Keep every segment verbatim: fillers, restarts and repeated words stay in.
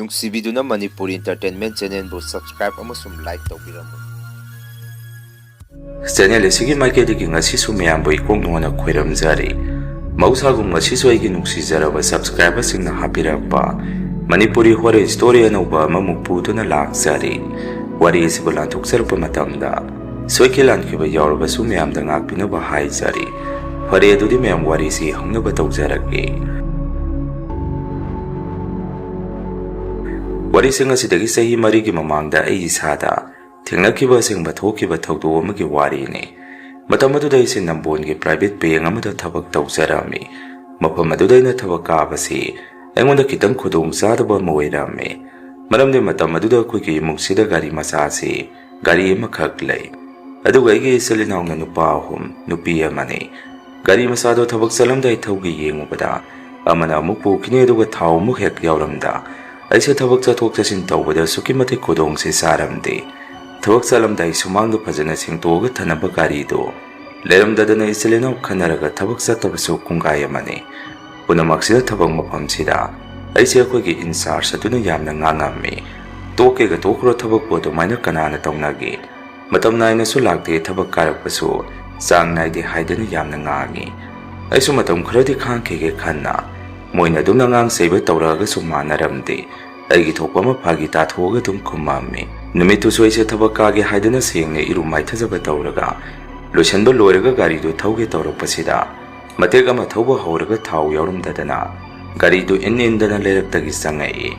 ꯅꯨꯡꯁꯤꯕꯤꯗꯨꯅ Manipuri Entertainment Channelꯕꯨ subscribe ꯑꯃꯁꯨꯡ like ꯇꯧꯕꯤꯔꯝꯃꯨ꯫ Channel ꯑꯁꯤꯒꯤ ꯃꯥꯏꯀꯩꯗꯒꯤ ꯉꯁꯤꯁꯨ ꯃꯌꯥꯝꯕꯨ ꯏꯀꯣꯛ ꯅꯣꯟꯅ ꯈꯣꯏꯔꯝꯖꯔꯤ꯫ ꯃꯍꯧꯁꯥꯒꯨꯝ ꯉꯁꯤꯁꯨ ꯑꯩꯒꯤ ꯅꯨꯡꯁꯤꯖꯔꯕ subscriberꯁꯤꯡꯅ ꯍꯥꯞꯄꯤꯔꯛꯄ ꯃꯅꯤꯄꯨꯔꯤ horror story ꯑꯅꯧꯕ ꯑꯃꯃꯨꯛ ꯄꯨꯗꯨꯅ ꯂꯥꯛꯆꯔꯤ꯫ ꯋꯥꯔꯤ ꯑꯁꯤꯕꯨ ꯂꯥꯟꯊꯣꯛꯆꯔꯛꯄ ꯃꯇꯝꯗ ꯁꯣꯏꯈꯤ ꯂꯥꯟꯈꯤꯕ ꯌꯥꯎꯔꯕꯁꯨ ꯃꯌꯥꯝꯗ ꯉꯥꯛꯄꯤꯅꯕ ꯍꯥꯏꯖꯔꯤ꯫ ꯐꯔꯦ, ꯑꯗꯨꯗꯤ ꯃꯌꯥꯝ ꯋꯥꯔꯤꯁꯤ ꯍꯧꯅꯕ ꯇꯧꯖꯔꯛꯀꯦ꯫ ꯋꯥꯔꯤꯁꯤꯡ ꯑꯁꯤꯗꯒꯤ ꯆꯍꯤ ꯃꯔꯤꯒꯤ ꯃꯃꯥꯡꯗ ꯑꯩ ꯏꯁꯥꯗ ꯊꯦꯡꯅꯈꯤꯕ ꯑꯁꯦꯡꯕ ꯊꯣꯛꯈꯤꯕ ꯊꯧꯗꯣꯛ ꯑꯃꯒꯤ ꯋꯥꯔꯤꯅꯤ꯫ ꯃꯇꯝ ꯑꯗꯨꯗ ꯑꯩꯁꯦ ꯅꯝꯕꯣꯜꯒꯤ private bank ꯑꯃꯗ ꯊꯕꯛ ꯇꯧꯖꯔꯝꯃꯤ꯫ ꯃꯐꯝ ꯑꯗꯨꯗ ꯑꯩꯅ ꯊꯕꯛ ꯀꯥꯕꯁꯤ ꯑꯩꯉꯣꯟꯗ ꯈꯤꯇꯪ ꯈꯨꯗꯣꯡ ꯆꯥꯗꯕ ꯑꯃ ꯑꯣꯏꯔꯝꯃꯤ꯫ ꯃꯔꯝꯗꯤ ꯃꯇꯝ ꯑꯗꯨꯗ ꯑꯩꯈꯣꯏꯒꯤ ꯏꯃꯨꯡꯁꯤꯗ ꯒꯥꯔꯤ ꯃꯆꯥꯁꯤ ꯒꯥꯔꯤ ꯑꯃꯈꯛ ꯂꯩ꯫ ꯑꯗꯨꯒ ꯑꯩꯒꯤ ꯏꯆꯤꯜ ꯏꯅꯥꯎꯅ ꯅꯨꯄꯥ ꯑꯍꯨꯝ, ꯅꯨꯄꯤ ꯑꯃꯅꯤ꯫ ꯒꯥꯔꯤ ꯃꯆꯥꯗꯣ ꯊꯕꯛ ꯆꯠꯂꯝꯗꯥꯏ ꯊꯧꯒꯦ ꯌꯦꯡꯉꯨꯕꯗ ꯑꯃꯅ ꯑꯃꯨꯛ ꯄꯨꯈꯤꯅꯤ, ꯑꯗꯨꯒ ꯊꯥꯎ ꯑꯃꯨꯛ ꯍꯦꯛ ꯌꯥꯎꯔꯝꯗ ꯑꯩꯁꯦ ꯊꯕꯛ ꯆꯠꯊꯣꯛ ꯆꯠꯁꯤꯟ ꯇꯧꯕꯗ ꯑꯁꯨꯛꯀꯤ ꯃꯇꯤꯛ ꯈꯨꯗꯣꯡꯁꯦ ꯆꯥꯔꯝꯗꯦ꯫ ꯊꯕꯛ ꯆꯠꯂꯝꯗꯥꯏ ꯁꯨꯃꯥꯡꯗ ꯐꯖꯅ ꯁꯦꯡꯗꯣꯛꯑꯒ ꯊꯅꯕ ꯒꯥꯔꯤꯗꯣ ꯂꯩꯔꯝꯗꯗꯅ ꯏꯆꯤꯜ ꯏꯅꯥꯎ ꯈꯟꯅꯔꯒ ꯊꯕꯛ ꯆꯠꯇꯕꯁꯨ ꯄꯨꯡꯈꯥꯏ ꯑꯃꯅꯤ꯫ ꯄꯨꯝꯅꯃꯛꯁꯤꯗ ꯊꯕꯛ ꯃꯐꯝꯁꯤꯗ ꯑꯩꯁꯦ ꯑꯩꯈꯣꯏꯒꯤ in charge ꯑꯗꯨꯅ ꯌꯥꯝꯅ ꯉꯥꯡꯉꯝꯃꯤ꯫ "ꯇꯣꯛꯀꯦꯒ ꯇꯣꯛꯈ꯭ꯔꯣ, ꯊꯕꯛꯄꯨ ꯑꯗꯨꯃꯥꯏꯅ ꯀꯅꯥꯅ ꯇꯧꯅꯒꯦ? ꯃꯇꯝ ꯅꯥꯏꯅꯁꯨ ꯂꯥꯛꯇꯦ, ꯊꯕꯛ ꯀꯥꯔꯛꯄꯁꯨ ꯆꯥꯡ ꯅꯥꯏꯗꯦ" ꯍꯥꯏꯗꯅ ꯌꯥꯝꯅ ꯉꯥꯡꯉꯤ꯫ ꯑꯩꯁꯨ ꯃꯇꯝ ꯈꯔꯗꯤ ꯈꯥꯡꯈꯤꯒꯦ ꯈꯟꯅ ꯃꯣꯏꯅ ꯑꯗꯨꯝꯅ ꯑꯉꯥꯡ ꯆꯩꯕ ꯇꯧꯔꯛꯑꯒꯁꯨ ꯃꯥꯟꯅꯔꯝꯗꯦ꯫ ꯑꯩꯒꯤ ꯊꯣꯛꯄ ꯑꯃ ꯐꯥꯒꯤ ꯇꯥꯊꯣꯛꯑꯒ ꯑꯗꯨꯝ ꯈꯨꯝꯃꯝꯃꯤ꯫ ꯅꯨꯃꯤꯠꯇꯨꯁꯨ ꯑꯩꯁꯦ ꯊꯕꯛ ꯀꯥꯒꯦ ꯍꯥꯏꯗꯅ ꯁꯦꯡꯅ ꯏꯔꯨ ꯃꯥꯏꯊꯖꯕ ꯇꯧꯔꯒ ꯂꯣꯏꯁꯟꯕ ꯂꯣꯏꯔꯒ ꯒꯥꯔꯤꯗꯨ ꯊꯧꯒꯦ ꯇꯧꯔꯛꯄꯁꯤꯗ ꯃꯇꯦꯛ ꯑꯃ ꯊꯧꯕ ꯍꯧꯔꯒ ꯊꯥꯎ ꯌꯥꯎꯔꯝꯗꯗꯅ ꯒꯥꯔꯤꯗꯨ ꯏꯟ ꯏꯟꯗꯅ ꯂꯩꯔꯛꯇꯒꯤ ꯆꯪꯉꯛꯏ꯫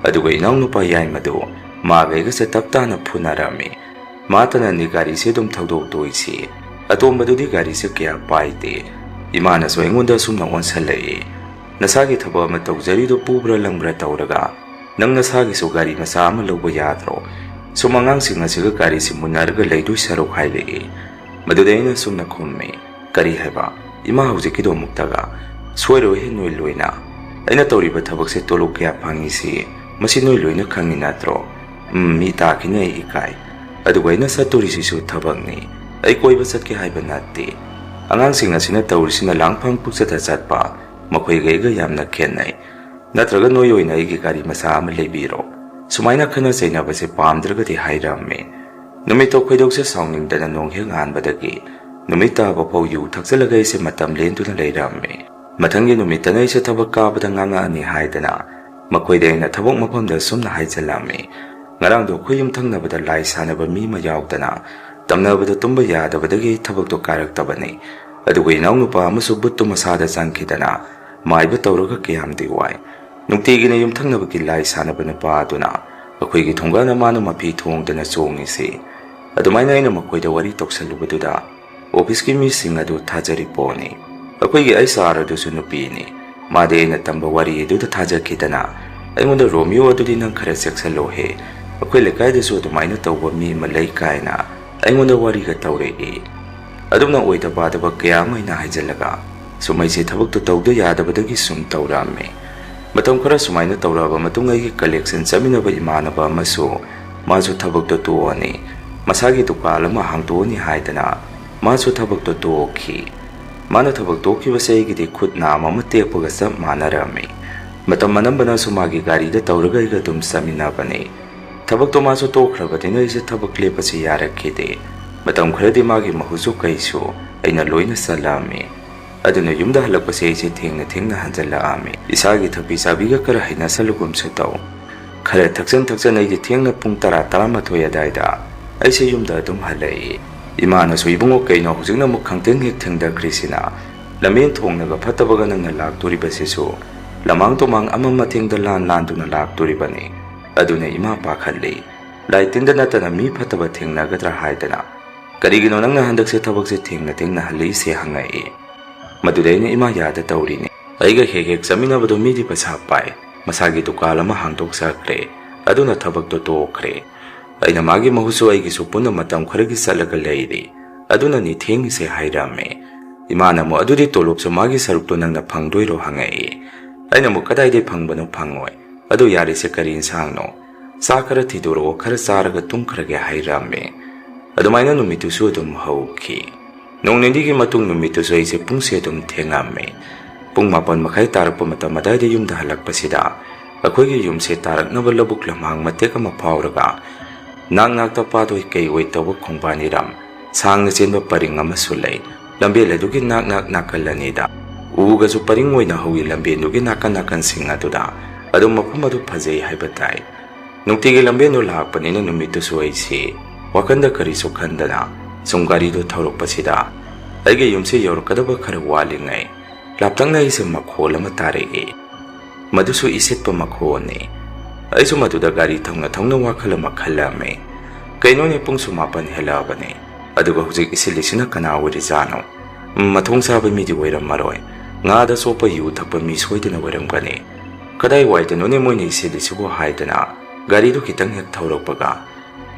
ꯑꯗꯨꯒ ꯏꯅꯥꯎꯅꯨꯄꯥ ꯌꯥꯏꯃꯗꯨ ꯃꯥꯒ ꯑꯩꯒꯁꯦ ꯇꯞ ꯇꯥꯅ ꯐꯨꯅꯔꯝꯃꯤ꯫ ꯃꯥꯇꯅꯅꯤ ꯒꯥꯔꯤꯁꯦ ꯑꯗꯨꯝ ꯊꯧꯗꯣꯛꯇꯣꯏꯁꯤ꯫ ꯑꯇꯣꯝꯕꯗꯨꯗꯤ ꯒꯥꯔꯤꯁꯦ ꯀꯌꯥ ꯄꯥꯏꯗꯦ꯫ ꯏꯃꯥꯅꯁꯨ ꯑꯩꯉꯣꯟꯗ ꯑꯁꯨꯝꯅ ꯑꯣꯟꯁꯜꯂꯛꯏ꯫ "ꯅꯁꯥꯒꯤ ꯊꯕꯛ ꯑꯃ ꯇꯧꯖꯔꯤꯗꯣ ꯄꯨꯕ꯭ꯔꯥ ꯂꯪꯕ꯭ꯔꯥ ꯇꯧꯔꯒ ꯅꯪ ꯅꯁꯥꯒꯤꯁꯨ ꯒꯥꯔꯤ ꯃꯆꯥ ꯑꯃ ꯂꯧꯕ ꯌꯥꯗ꯭ꯔꯣ? ꯁꯨꯝ ꯑꯉꯥꯡꯁꯤꯡ ꯑꯁꯤꯒ ꯒꯥꯔꯤꯁꯤ ꯃꯨꯟꯅꯔꯒ ꯂꯩꯗꯣꯏ ꯁꯔꯨꯛ" ꯍꯥꯏꯔꯛꯏ꯫ ꯃꯗꯨꯗ ꯑꯩꯅ ꯁꯨꯝꯅ ꯈꯨꯝꯃꯤ, "ꯀꯔꯤ ꯍꯥꯏꯕ? ꯏꯃꯥ, ꯍꯧꯖꯤꯛꯀꯤꯗꯣ ꯑꯃꯨꯛꯇꯒ ꯁꯣꯏꯔꯣꯏꯍꯦ ꯅꯣꯏ ꯂꯣꯏꯅ꯫ ꯑꯩꯅ ꯇꯧꯔꯤꯕ ꯊꯕꯛꯁꯦ ꯇꯣꯂꯣꯞ ꯀꯌꯥ ꯐꯪꯉꯤꯁꯤ ꯃꯁꯤ ꯅꯣꯏ ꯂꯣꯏꯅ ꯈꯪꯉꯤ ꯅꯠꯇ꯭ꯔꯣ? ꯎꯝ, ꯃꯤ ꯇꯥꯈꯤꯅꯤ, ꯑꯩ ꯏꯀꯥꯏ꯫ ꯑꯗꯨꯒ ꯑꯩꯅ ꯆꯠꯇꯣꯔꯤꯁꯤꯁꯨ ꯊꯕꯛꯅꯤ꯫ ꯑꯩ ꯀꯣꯏꯕ ꯆꯠꯀꯦ ꯍꯥꯏꯕ ꯅꯠꯇꯦ꯫ ꯑꯉꯥꯡꯁꯤꯡ ꯑꯁꯤꯅ ꯇꯧꯔꯤꯁꯤꯅ ꯂꯥꯡꯐꯥꯡ ꯄꯨꯛꯆꯠꯇ ꯆꯠꯄ, ꯃꯈꯣꯏꯒ ꯑꯩꯒ ꯌꯥꯝꯅ ꯈꯦꯠꯅꯩ꯫ ꯅꯠꯇ꯭ꯔꯒ ꯅꯣꯏ ꯑꯣꯏꯅ ꯑꯩꯒꯤ ꯒꯥꯔꯤ ꯃꯆꯥ ꯑꯃ ꯂꯩꯕꯤꯔꯣ꯫ ꯁꯨꯃꯥꯏꯅ ꯈꯠꯅ ꯆꯩꯅꯕꯁꯦ ꯄꯥꯝꯗ꯭ꯔꯒꯗꯤ ꯍꯥꯏꯔꯝꯃꯤ꯫ ꯅꯨꯃꯤꯠꯇꯣ ꯈꯣꯏꯗꯧꯁꯦ ꯁꯥꯎꯅꯤꯡꯗꯅ ꯅꯣꯡ ꯍꯦꯛ ꯉꯥꯟꯕꯗꯒꯤ ꯅꯨꯃꯤꯠ ꯇꯥꯕ ꯐꯥꯎ ꯌꯨ ꯊꯛꯆꯜꯂꯒ ꯑꯩꯁꯦ ꯃꯇꯝ ꯂꯦꯟꯗꯨꯅ ꯂꯩꯔꯝꯃꯤ꯫ ꯃꯊꯪꯒꯤ ꯅꯨꯃꯤꯠꯇꯅ ꯑꯩꯁꯦ ꯊꯕꯛ ꯀꯥꯕꯗ ꯉꯥꯡꯉꯛꯑꯅꯤ ꯍꯥꯏꯗꯅ ꯃꯈꯣꯏꯗ ꯑꯩꯅ ꯊꯕꯛ ꯃꯐꯝꯗ ꯑꯁꯨꯝꯅ ꯍꯥꯏꯖꯜꯂꯝꯃꯤ꯫ ꯉꯔꯥꯡꯗꯣ ꯑꯩꯈꯣꯏ ꯌꯨꯝꯊꯪꯅꯕꯗ ꯂꯥꯏ ꯁꯥꯟꯅꯕ ꯃꯤ ꯑꯃ ꯌꯥꯎꯗꯅ ꯇꯝꯅꯕꯗ ꯇꯨꯝꯕ ꯌꯥꯗꯕꯗꯒꯤ ꯑꯩ ꯊꯕꯛꯇꯣ ꯀꯥꯔꯛꯇꯕꯅꯤ꯫ ꯑꯗꯨꯒ ꯏꯅꯥꯎꯅꯨꯄꯥ ꯑꯃꯁꯨ ꯕꯨꯠꯇꯨ ꯃꯁꯥꯗ ꯆꯪꯈꯤꯗꯅ ꯃꯥꯏꯕ ꯇꯧꯔꯒ ꯀꯌꯥꯝꯗꯤ ꯋꯥꯏ꯫ ꯅꯨꯡꯇꯤꯒꯤꯅ ꯌꯨꯝꯊꯪꯅꯕꯒꯤ ꯂꯥꯏ ꯁꯥꯟꯅꯕ ꯅꯨꯄꯥ ꯑꯗꯨꯅ ꯑꯩꯈꯣꯏꯒꯤ ꯊꯣꯡꯒꯥꯟ ꯃꯥꯅ ꯃꯐꯤ ꯊꯣꯡꯗꯅ ꯆꯣꯡꯉꯤꯁꯤ꯫ ꯑꯗꯨꯃꯥꯏꯅ ꯑꯩꯅ ꯃꯈꯣꯏꯗ ꯋꯥꯔꯤ ꯇꯧꯁꯜꯂꯨꯕꯗꯨꯗ ꯑꯣꯐꯤꯁꯀꯤ ꯃꯤꯁꯤꯡ ꯑꯗꯨ ꯊꯥꯖꯔꯤ ꯄꯣꯠꯅꯤ꯫ ꯑꯩꯈꯣꯏꯒꯤ ꯑꯩꯆ ꯑꯥꯔ ꯑꯗꯨꯁꯨ ꯅꯨꯄꯤꯅꯤ꯫ ꯃꯥꯗꯤ ꯑꯩꯅ ꯇꯝꯕ ꯋꯥꯔꯤ ꯑꯗꯨꯗ ꯊꯥꯖꯈꯤꯗꯅ ꯑꯩꯉꯣꯟꯗ, "ꯔꯣꯃꯤꯌꯣ ꯑꯗꯨꯗꯤ ꯅꯪ ꯈꯔ ꯆꯦꯛꯁꯜꯂꯣꯍꯦ, ꯑꯩꯈꯣꯏ ꯂꯩꯀꯥꯏꯗꯁꯨ ꯑꯗꯨꯃꯥꯏꯅ ꯇꯧꯕ ꯃꯤ ꯑꯃ ꯂꯩ" ꯀꯥꯏꯅ ꯑꯩꯉꯣꯟꯗ ꯋꯥꯔꯤꯒ ꯇꯧꯔꯛꯏ꯫ ꯑꯗꯨꯝꯅ ꯑꯣꯏꯗ ꯄꯥꯗꯕ ꯀꯌꯥ ꯑꯃ ꯑꯩꯅ ꯍꯥꯏꯖꯤꯜꯂꯒ ꯁꯨꯝ ꯑꯩꯁꯦ ꯊꯕꯛꯇꯣ ꯇꯧꯗ ꯌꯥꯗꯕꯗꯒꯤ ꯁꯨꯝ ꯇꯧꯔꯛꯑꯝꯃꯤ꯫ ꯃꯇꯝ ꯈꯔ ꯁꯨꯃꯥꯏꯅ ꯇꯧꯔꯛꯑꯕ ꯃꯇꯨꯡ ꯑꯩꯒꯤ ꯀꯂꯦꯛꯁꯟ ꯆꯠꯃꯤꯟꯅꯕ ꯏꯃꯥꯟꯅꯕ ꯑꯃꯁꯨ ꯃꯥꯁꯨ ꯊꯕꯛꯇꯣ ꯇꯣꯛꯑꯅꯤ, ꯃꯁꯥꯒꯤ ꯗꯨꯀꯥꯟ ꯑꯃ ꯍꯥꯡꯗꯣꯛꯑꯅꯤ ꯍꯥꯏꯗꯅ ꯃꯥꯁꯨ ꯊꯕꯛꯇꯣ ꯇꯣꯛꯈꯤ꯫ ꯃꯥꯅ ꯊꯕꯛ ꯇꯣꯛꯈꯤꯕꯁꯦ ꯑꯩꯒꯤꯗꯤ ꯈꯨꯠ ꯅꯥꯝ ꯑꯃ ꯇꯦꯛꯄꯒ ꯆꯞ ꯃꯥꯟꯅꯔꯝꯃꯤ꯫ ꯃꯇꯝ ꯑꯅꯝꯕꯅꯁꯨ ꯃꯥꯒꯤ ꯒꯥꯔꯤꯗ ꯇꯧꯔꯒ ꯑꯩꯒ ꯑꯗꯨꯝ ꯆꯠꯃꯤꯟꯅꯕꯅꯤ꯫ ꯊꯕꯛꯇꯣ ꯃꯥꯁꯨ ꯇꯣꯛꯈ꯭ꯔꯕꯅꯤꯅ ꯑꯩꯁꯦ ꯊꯕꯛ ꯂꯦꯞꯄꯁꯤ ꯌꯥꯔꯛꯈꯤꯗꯦ꯫ ꯃꯇꯝ ꯈꯔꯗꯤ ꯃꯥꯒꯤ ꯃꯍꯨꯠꯁꯨ ꯀꯩꯁꯨ ꯑꯩꯅ ꯂꯣꯏꯅ ꯆꯜꯂꯛꯑꯝꯃꯤ꯫ ꯑꯗꯨꯅ ꯌꯨꯝꯗ ꯍꯜꯂꯛꯄꯁꯦ ꯑꯩꯁꯦ ꯊꯦꯡꯅ ꯊꯦꯡꯅ ꯍꯟꯖꯜꯂꯛꯑꯝꯃꯤ꯫ ꯏꯁꯥꯒꯤ ꯊꯛꯄꯤ ꯆꯥꯕꯤꯒ ꯈꯔ ꯍꯩꯅꯁꯜꯂꯨꯒꯨꯝꯁꯨ ꯇꯧ꯫ ꯈꯔ ꯊꯛꯆꯟ ꯊꯛꯆꯟ ꯑꯩꯁꯦ ꯊꯦꯡꯅ ꯄꯨꯡ ꯇꯔꯥ, ꯇꯔꯥꯃꯥꯊꯣꯏ ꯑꯗꯥꯏꯗ ꯑꯩꯁꯦ ꯌꯨꯝꯗ ꯑꯗꯨꯝ ꯍꯜꯂꯛꯏ꯫ ꯏꯃꯥꯅꯁꯨ, "ꯏꯕꯨꯡꯉꯣ, ꯀꯩꯅꯣ ꯍꯧꯖꯤꯛꯅ ꯑꯃꯨꯛ ꯈꯪꯇꯦꯡ ꯍꯦꯛ ꯊꯦꯡꯗꯈ꯭ꯔꯤꯁꯤꯅ? ꯂꯝꯕꯦꯟ ꯊꯣꯡꯅꯒ ꯐꯠꯇꯕꯒ ꯅꯪꯅ ꯂꯥꯛꯇꯣꯔꯤꯕꯁꯤꯁꯨ ꯂꯃꯥꯡ ꯇꯨꯃꯥꯡ ꯑꯃ ꯃꯇꯦꯡꯗ ꯂꯥꯟ ꯂꯥꯟꯗꯨꯅ ꯂꯥꯛꯇꯣꯔꯤꯕꯅꯤ"꯫ ꯑꯗꯨꯅ ꯏꯃꯥ ꯄꯥꯈꯠꯂꯤ꯫ ꯂꯥꯏ ꯇꯤꯟꯗ ꯅꯠꯇꯅ ꯃꯤ ꯐꯠꯇꯕ ꯊꯦꯡꯅꯒꯗ꯭ꯔꯥ ꯍꯥꯏꯗꯅ, "ꯀꯔꯤꯒꯤꯅꯣ ꯅꯪꯅ ꯍꯟꯗꯛꯁꯦ ꯊꯕꯛꯁꯦ ꯊꯦꯡꯅ ꯊꯦꯡꯅ ꯍꯜꯂꯛꯏꯁꯦ?" ꯍꯪꯉꯛꯏ꯫ ꯃꯗꯨꯗ ꯑꯩꯅ, "ꯏꯃꯥ, ꯌꯥꯗ ꯇꯧꯔꯤꯅꯤ꯫ ꯑꯩꯒ ꯍꯦꯛ ꯍꯦꯛ ꯆꯠꯃꯤꯟꯅꯕꯗꯣ ꯃꯤꯗꯤ ꯄꯩꯁꯥ ꯄꯥꯏ, ꯃꯁꯥꯒꯤ ꯗꯨꯀꯥꯟ ꯑꯃ ꯍꯥꯡꯗꯣꯛꯆꯈ꯭ꯔꯦ, ꯑꯗꯨꯅ ꯊꯕꯛꯇꯣ ꯇꯣꯛꯈ꯭ꯔꯦ꯫ ꯑꯩꯅ ꯃꯥꯒꯤ ꯃꯍꯨꯠꯁꯨ ꯑꯩꯒꯤꯁꯨ ꯄꯨꯟꯅ ꯃꯇꯝ ꯈꯔꯒꯤ ꯆꯠꯂꯒ ꯂꯩꯔꯤ, ꯑꯗꯨꯅꯅꯤ ꯊꯦꯡꯉꯤꯁꯦ" ꯍꯥꯏꯔꯝꯃꯦ꯫ ꯏꯃꯥꯅ ꯑꯃꯨꯛ, "ꯑꯗꯨꯗꯤ ꯇꯣꯂꯣꯞꯁꯨ ꯃꯥꯒꯤ ꯁꯔꯨꯛꯇꯣ ꯅꯪꯅ ꯐꯪꯗꯣꯏꯔꯣ?" ꯍꯪꯉꯛꯏ꯫ ꯑꯩꯅ ꯑꯃꯨꯛ, "ꯀꯗꯥꯏꯗꯩ ꯐꯪꯕꯅꯣ? ꯐꯪꯉꯣꯏ꯫ ꯑꯗꯨ ꯌꯥꯔꯤꯁꯦ ꯀꯔꯤ ꯏꯟꯁꯥꯡꯅꯣ? ꯆꯥ ꯈꯔ ꯊꯤꯗꯣꯔꯛꯑꯣ, ꯈꯔ ꯆꯥꯔꯒ ꯇꯨꯝꯈ꯭ꯔꯒꯦ" ꯍꯥꯏꯔꯝꯃꯦ꯫ ꯑꯗꯨꯃꯥꯏꯅ ꯅꯨꯃꯤꯠꯇꯨꯁꯨ ꯑꯗꯨꯝ ꯍꯧꯈꯤ꯫ ꯅꯣꯡ ꯅꯤꯅꯤꯒꯤ ꯃꯇꯨꯡ ꯅꯨꯃꯤꯠꯇꯨꯁꯨ ꯑꯩꯁꯦ ꯄꯨꯡꯁꯦ ꯑꯗꯨꯝ ꯊꯦꯡꯉꯝꯃꯦ꯫ ꯄꯨꯡ ꯃꯥꯄꯟ ꯃꯈꯥꯏ ꯇꯥꯔꯛꯄ ꯃꯇꯝ ꯑꯗꯥꯏꯗ ꯌꯨꯝꯗ ꯍꯜꯂꯛꯄꯁꯤꯗ ꯑꯩꯈꯣꯏꯒꯤ ꯌꯨꯝꯁꯦ ꯇꯥꯔꯛꯅꯕ ꯂꯧꯕꯨꯛ ꯂꯝꯍꯥꯡ ꯃꯇꯦꯛ ꯑꯃ ꯐꯥꯎꯔꯒ ꯅꯥꯛ ꯅꯥꯛꯇ ꯄꯥꯠ ꯑꯣꯏ ꯀꯩ ꯑꯣꯏ ꯇꯧꯕ ꯈꯣꯡꯕꯥꯟ ꯏꯔꯝ ꯁꯥꯡꯅ ꯆꯦꯟꯕ ꯄꯔꯤꯡ ꯑꯃꯁꯨ ꯂꯩ꯫ ꯂꯝꯕꯦꯜ ꯑꯗꯨꯒꯤ ꯅꯥꯛ ꯅꯥꯛ ꯅꯥꯀꯜ ꯑꯅꯤꯗ ꯎꯒꯁꯨ ꯄꯔꯤꯡ ꯑꯣꯏꯅ ꯍꯧꯏ꯫ ꯂꯝꯕꯦꯜꯗꯨꯒꯤ ꯅꯥꯀꯟ ꯅꯥꯀꯟꯁꯤꯡ ꯑꯗꯨꯗ ꯑꯗꯨꯝ ꯃꯐꯝ ꯑꯗꯨ ꯐꯖꯩ ꯍꯥꯏꯕ ꯇꯥꯏ꯫ ꯅꯨꯡꯇꯤꯒꯤ ꯂꯝꯕꯦꯜꯗꯨ ꯂꯥꯛꯄꯅꯤꯅ ꯅꯨꯃꯤꯠꯇꯨꯁꯨ ꯑꯩꯁꯤ ꯋꯥꯈꯟꯗ ꯀꯔꯤꯁꯨ ꯈꯟꯗꯅ ꯁꯨꯝ ꯒꯥꯔꯤꯗꯨ ꯊꯧꯔꯛꯄꯁꯤꯗ ꯑꯩꯒꯤ ꯌꯨꯝꯁꯤ ꯌꯧꯔꯛꯀꯗꯕ ꯈꯔ ꯋꯥꯠꯂꯤꯉꯩ ꯂꯥꯞꯇꯛꯅ ꯑꯩꯁꯦ ꯃꯈꯣꯜ ꯑꯃ ꯇꯥꯔꯛꯏ꯫ ꯃꯗꯨꯁꯨ ꯏꯁꯤꯠꯄ ꯃꯈꯣꯜꯅꯤ꯫ ꯑꯩꯁꯨ ꯃꯗꯨꯗ ꯒꯥꯔꯤ ꯊꯧꯅ ꯊꯧꯅ ꯋꯥꯈꯜ ꯑꯃ ꯈꯜꯂꯝꯃꯤ꯫ ꯀꯩꯅꯣꯅꯦ, ꯄꯨꯡꯁꯨ ꯃꯥꯄꯟ ꯍꯦꯜꯂꯛꯑꯕꯅꯤ, ꯑꯗꯨꯒ ꯍꯧꯖꯤꯛ ꯏꯁꯤꯜꯂꯤꯁꯤꯅ ꯀꯅꯥ ꯑꯣꯏꯔꯤꯖꯥꯠꯅꯣ? ꯎꯝ, ꯃꯊꯣꯡ ꯆꯥꯕ ꯃꯤꯗꯤ ꯑꯣꯏꯔꯝꯃꯔꯣꯏ꯫ ꯉꯥꯗ ꯆꯣꯞꯄ ꯌꯨ ꯊꯛꯄ ꯃꯤ ꯁꯣꯏꯗꯅ ꯑꯣꯏꯔꯝꯒꯅꯤ꯫ ꯀꯗꯥꯏꯋꯥꯏꯗꯅꯣꯅꯦ ꯃꯣꯏꯅ ꯏꯁꯤꯜꯂꯤꯁꯤꯕꯨ ꯍꯥꯏꯗꯅ ꯒꯥꯔꯤꯗꯨ ꯈꯤꯇꯪ ꯍꯦꯛ ꯊꯧꯔꯛꯄꯒ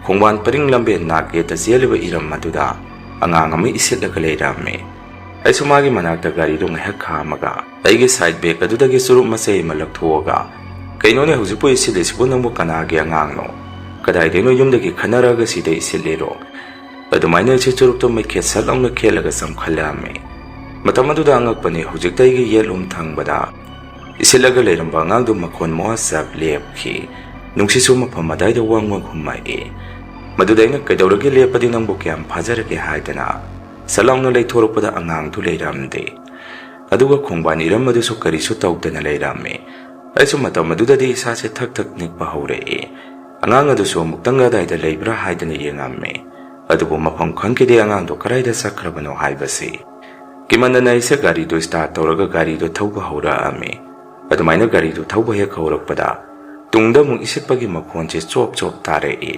ꯈꯣꯡꯕꯥꯟ ꯄꯔꯤꯡ ꯂꯝꯕꯦꯟ ꯅꯥꯛ ꯌꯦꯠꯇ ꯆꯦꯜꯂꯤꯕ ꯏꯔꯝ ꯑꯗꯨꯗ ꯑꯉꯥꯡ ꯑꯃ ꯏꯁꯤꯠꯂꯒ ꯂꯩꯔꯝꯃꯤ꯫ ꯑꯩꯁꯨ ꯃꯥꯒꯤ ꯃꯅꯥꯛꯇ ꯒꯥꯔꯤꯗꯨ ꯉꯥꯏꯍꯥꯛ ꯈꯥꯝꯃꯒ ꯑꯩꯒꯤ ꯁꯥꯏꯠ ꯕꯦꯛ ꯑꯗꯨꯗꯒꯤ ꯆꯨꯔꯨꯞ ꯃꯆꯩ ꯑꯃ ꯂꯧꯊꯣꯛꯑꯒ, "ꯀꯩꯅꯣꯅꯦ, ꯍꯧꯖꯤꯛꯄꯨ ꯏꯁꯤꯜꯂꯤꯁꯤꯕꯨ ꯅꯪꯕꯨ ꯀꯅꯥꯒꯤ ꯑꯉꯥꯡꯅꯣ? ꯀꯗꯥꯏꯗꯩꯅꯣ ꯌꯨꯝꯗꯒꯤ ꯈꯠꯅꯔꯛꯑꯒ ꯁꯤꯗ ꯏꯁꯤꯜꯂꯤꯔꯣ?" ꯑꯗꯨꯃꯥꯏꯅ ꯑꯩꯁꯦ ꯆꯨꯔꯨꯞꯇꯨ ꯃꯩꯈꯦꯠ ꯁꯠ ꯂꯥꯎꯅ ꯈꯦꯠꯂꯒ ꯆꯪꯈꯠꯂꯛꯑꯝꯃꯤ꯫ ꯃꯇꯝ ꯑꯗꯨꯗ ꯑꯉꯛꯄꯅꯤ, ꯍꯧꯖꯤꯛꯇ ꯑꯩꯒꯤ ꯌꯦꯠꯂꯣꯝ ꯊꯪꯕꯗ ꯏꯁꯤꯜꯂꯒ ꯂꯩꯔꯝꯕ ꯑꯉꯥꯡꯗꯨ ꯃꯈꯣꯟ ꯃꯋꯥ ꯆꯞ ꯂꯦꯞꯈꯤ꯫ ꯅꯨꯡꯁꯤꯠꯁꯨ ꯃꯐꯝ ꯑꯗꯥꯏꯗ ꯋꯥꯡ ꯋꯥꯡ ꯍꯨꯝꯃꯛꯏ꯫ ꯃꯗꯨꯗ ꯑꯩꯅ, "ꯀꯩꯗꯧꯔꯒꯦ? ꯂꯦꯞꯄꯗꯤ ꯅꯪꯕꯨ ꯀꯌꯥꯝ ꯐꯥꯖꯔꯒꯦ?" ꯍꯥꯏꯗꯅ ꯁꯠ ꯂꯥꯎꯅ ꯂꯩꯊꯣꯔꯛꯄꯗ ꯑꯉꯥꯡꯗꯨ ꯂꯩꯔꯝꯗꯦ꯫ ꯑꯗꯨꯒ ꯈꯣꯡꯕꯥꯟ ꯏꯔꯝ ꯑꯗꯨꯁꯨ ꯀꯔꯤꯁꯨ ꯇꯧꯗꯅ ꯂꯩꯔꯝꯃꯤ꯫ ꯑꯩꯁꯨ ꯃꯇꯝ ꯑꯗꯨꯗꯗꯤ ꯏꯁꯥꯁꯦ ꯊꯛ ꯊꯛ ꯅꯤꯛꯄ ꯍꯧꯔꯛꯏ꯫ ꯑꯉꯥꯡ ꯑꯗꯨꯁꯨ ꯑꯃꯨꯛꯇꯪ ꯑꯗꯥꯏꯗ ꯂꯩꯕ꯭ꯔꯥ ꯍꯥꯏꯗꯅ ꯌꯦꯡꯉꯝꯃꯤ꯫ ꯑꯗꯨꯕꯨ ꯃꯐꯝ ꯈꯪꯈꯤꯗꯦ ꯑꯉꯥꯡꯗꯣ ꯀꯗꯥꯏꯗ ꯆꯠꯈ꯭ꯔꯕꯅꯣ ꯍꯥꯏꯕꯁꯤ꯫ ꯀꯤꯃꯟꯗꯅ ꯑꯩꯁꯦ ꯒꯥꯔꯤꯗꯨ ꯁ꯭ꯇꯥꯔꯠ ꯇꯧꯔꯒ ꯒꯥꯔꯤꯗꯨ ꯊꯧꯕ ꯍꯧꯔꯛꯑꯝꯃꯤ꯫ ꯑꯗꯨꯃꯥꯏꯅ ꯒꯥꯔꯤꯗꯨ ꯊꯧꯕ ꯍꯦꯛ ꯍꯧꯔꯛꯄꯗ ꯇꯨꯡꯗ ꯑꯃꯨꯛ ꯏꯁꯤꯠꯄꯒꯤ ꯃꯈꯣꯟꯁꯦ ꯆꯣꯞ ꯆꯣꯞ ꯇꯥꯔꯛꯏ꯫